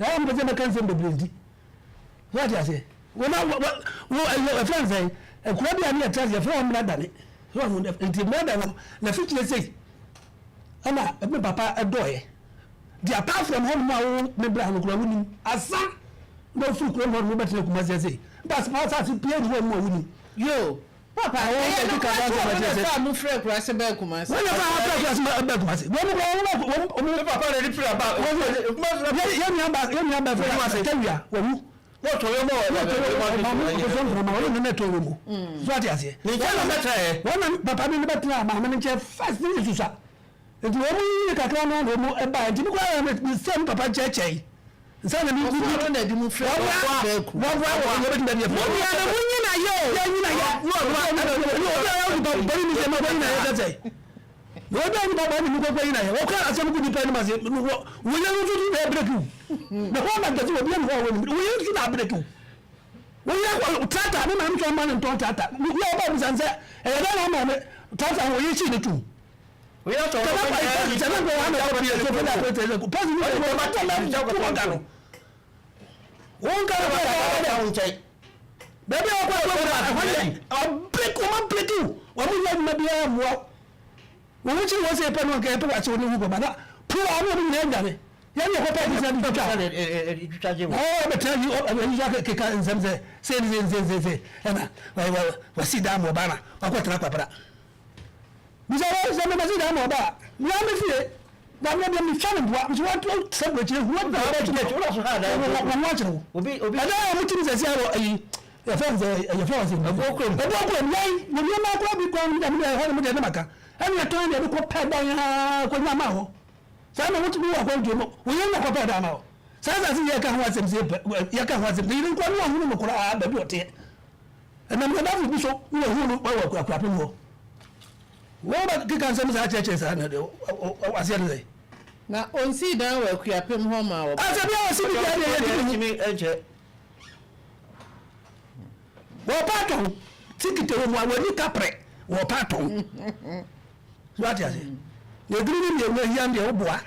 na yɛ mpɛ sɛ mɛka nsɛm bebree nti Woate aseɛ? Wɔn a wɔ wɔ ɛyɛ ɛfrɛ no sɛn? Akura bi a ne yɛtra ase yɛfrɛ wɔn mmra dane. So wɔn nti mmra dane no na fikyire sei ɛna me papa ɛdɔɔyɛ. Nti apart from hɔ nom a wo me bra no kura wonim asa na ofiri kurom hɔ nom bɛtena Kumasi ase. Mpa asase pie ni hɔ nom a wonim. Yoo. Papa, ɛyɛ nokorɛ sɛ ɔno na ɛfaa mo firi akuraase baa Kumasi? Wɔn na ɛfaa ha firi akuraase baa Kumasi. Wɔn kura wɔn wɔn wɔn. Ne papa na ɛde firi aba. Yɛn nua ba yɛn nua ba firi Tawia wɔwu. Wɔtɔ yɛ mɔ wɔ maame ɔkɔsɔ nframa wɔn na ɛtɔ wɔ mu. So ate aseɛ. Ne nkyɛn na bɛtena yɛ. Wɔn na papa bi ne bɛtena maame ne nkyɛn first ne yɛ susa. Nti wɔn yi kakra na wɔn ɛba nti mi kura yɛ mi sɛ mi papa nkyɛnkyɛn. Nsa na mi mi mi na di mu fira wɔn wɔn wɔn wɔn bɛtumi ɛdi ɛfɛ. Mo nua no mo nyina yɛ o. Yɛ nyina yɛ. Wɔn wɔn obi a yɛ nipa bɔnni ni sɛ ma bɔ nyina yɛ sɛsɛ. Wɔn bi a nipa bɔnni ni kɔkɔ nyina yɛ. Wɔn kɔ asɛm gu nipa anim ase. Wɔ wɔn yɛ nso na abireki o. Na hɔ na nkɛse obi ɛni hɔ a wɔn nim. Wɔn yɛ nso na abireki o. Wɔn yɛ kɔ trata ne maame sɔ ɔma ne ntɔn trata. Wia ɔba bisa nsɛ ɛyɛ dɛ na maame trata wɔn yɛ si ne tu. Baabi a wɔkɔ ɛkɔ wura ɛhɔ yɛ ɔbreki wɔn abreki wo wɔn nyɛ adwuma biara mmoa wo wɔn kyerɛ wɔn sɛ ɛpɛ no nka ɛpɛ wɔakye wɔn ho kɔba na puu a wɔn nyinaa adwane yɛn yɛ kɔpɛ ɛde sɛ ɛde twitwa ɔbɛtena yi ɔbɛyi keka nsɛm sɛ sɛ sɛ sɛ sɛ sɛ ɛna wɔsi dan mu ɔbaa na wakɔtena kwapra. Bisa wɔn sɛ, Mebɛsi dan ma ɔba a, me ara me fie, na me deɛ metwa no mpoa, nso wɔn sɛ burokyire hu wɔn wɔn ho akyere wo. Ɛdan a wɔte mu sɛsi wɔ ayi yɛfrɛ no sɛ yɛfrɛ wɔn sɛ ɛboɔ kurom ɛboɔ kurom yɛn wɔ nneɛma akora bi kwan mu deɛ mede ɛhɔ no mede ne maka ɛne ɛtɔn deɛ de kɔ pɛ dan aa kɔ nya ma hɔ saa na wote wɔ akwantuo mu wɔyɛ nya kɔ pɛ dan ma hɔ saa asase yɛ ka ho asɛm sɛ yɛ ka ho asɛm sɛ yɛn nkɔ ne wɔn ho no koraa baabi ɔteɛ. Ɛnam n'adamfo bi so na wɔhuu no wɔ akuapem hɔ. Wɔn ba keka nsɛm saa kyerɛkyerɛ saa na deɛ aseɛ ne sɛ. Na ɔnsii dan wɔ akuapem hɔ maa wɔn. Asɛ bi a wɔsi bi deɛ yɛ ntumi hu. Wɔpa atɔn tikiti wɔ mu a wɔni kaprɛ wɔpa atɔn. So ate ase. Yɛduru ne mmienu ahia deɛ woboa.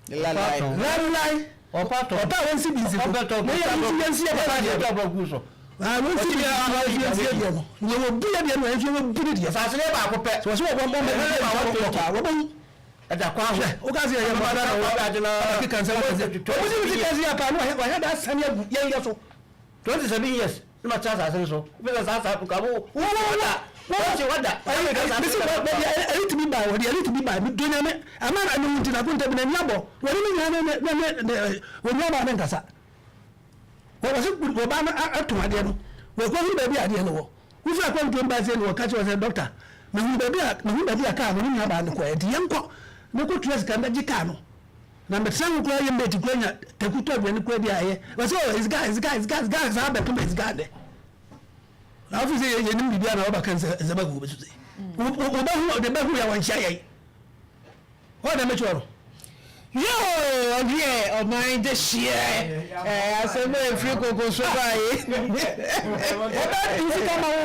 Lalai. Lalai. Ɔpa tɔ. Ɔpa a wɔnsi bi nsi so. Ɔbɛtɔ. Na yɛ nsi yɛn nsi yɛ papa deɛ. Ɔbɛtɔ gu so. Ah, wɔnsi bi nsi yɛn nsi yɛ deɛ no. Yɛ wɔ bi yɛ deɛ no, yɛn nso yɛ wɔ bi ne deɛ. Asase ne baako pɛ. Sɛ wɔsi wɔ bɔ mbɔ mbɔ mbɔ mbɔ mbɔ paa wɔbɛ hu. Ɛda kwan ho. Hwɛ, woka sɛ yɛ mɔ da na wɔ keka nsɛm akɛse. Wɔn si bi si kɛse yɛ paa no wɔyɛ wɔyɛ da asane agu yɛn yɛ so. 27 years na ma tena asase no so. Wopɛ sɛ saa saa nka wo wo wada. Wɔte wada. Mesi baabi a ɛretumi ba wɔde ɛretumi ba mi donyame ama na ne nti na konta bi na ni abɔ wɔne ne nyinaa ne ne ne ne wɔn nyinaa baa ne nkasa. Wɔwɔ sɛ wɔba no ato adeɛ no wɔkɔ hunu baabi a adeɛ no wɔ. Wofi akwantuo mba sɛ no wɔka kyerɛ sɛ dɔkta mehunu baabi a mehunu baabi a kaa no ne nua baa no kɔɛ nti yɛnkɔ ne kɔtua sika mbɛgye kaa no. Na me tena ho koraa yɛ mate koraa nya taku tɔ aduane koraa di a ɛyɛ wɔsɛ oh it's gas it's gas it's gas gas saa bɛpem it's gas dɛ na afei sɛ yɛnim biribi a na wɔbɛka nsɛm agu wɔbɛsu sɛ wɔbɛhu de bɛhu yɛ wɔnhyia yɛn wɔn na mɛkyerɛ no. Yoo ɔdeɛ ɔman de hyeɛ ɛɛ asɛm a efiri koko so baa yi. Ɔbɛ tu sika ma wo.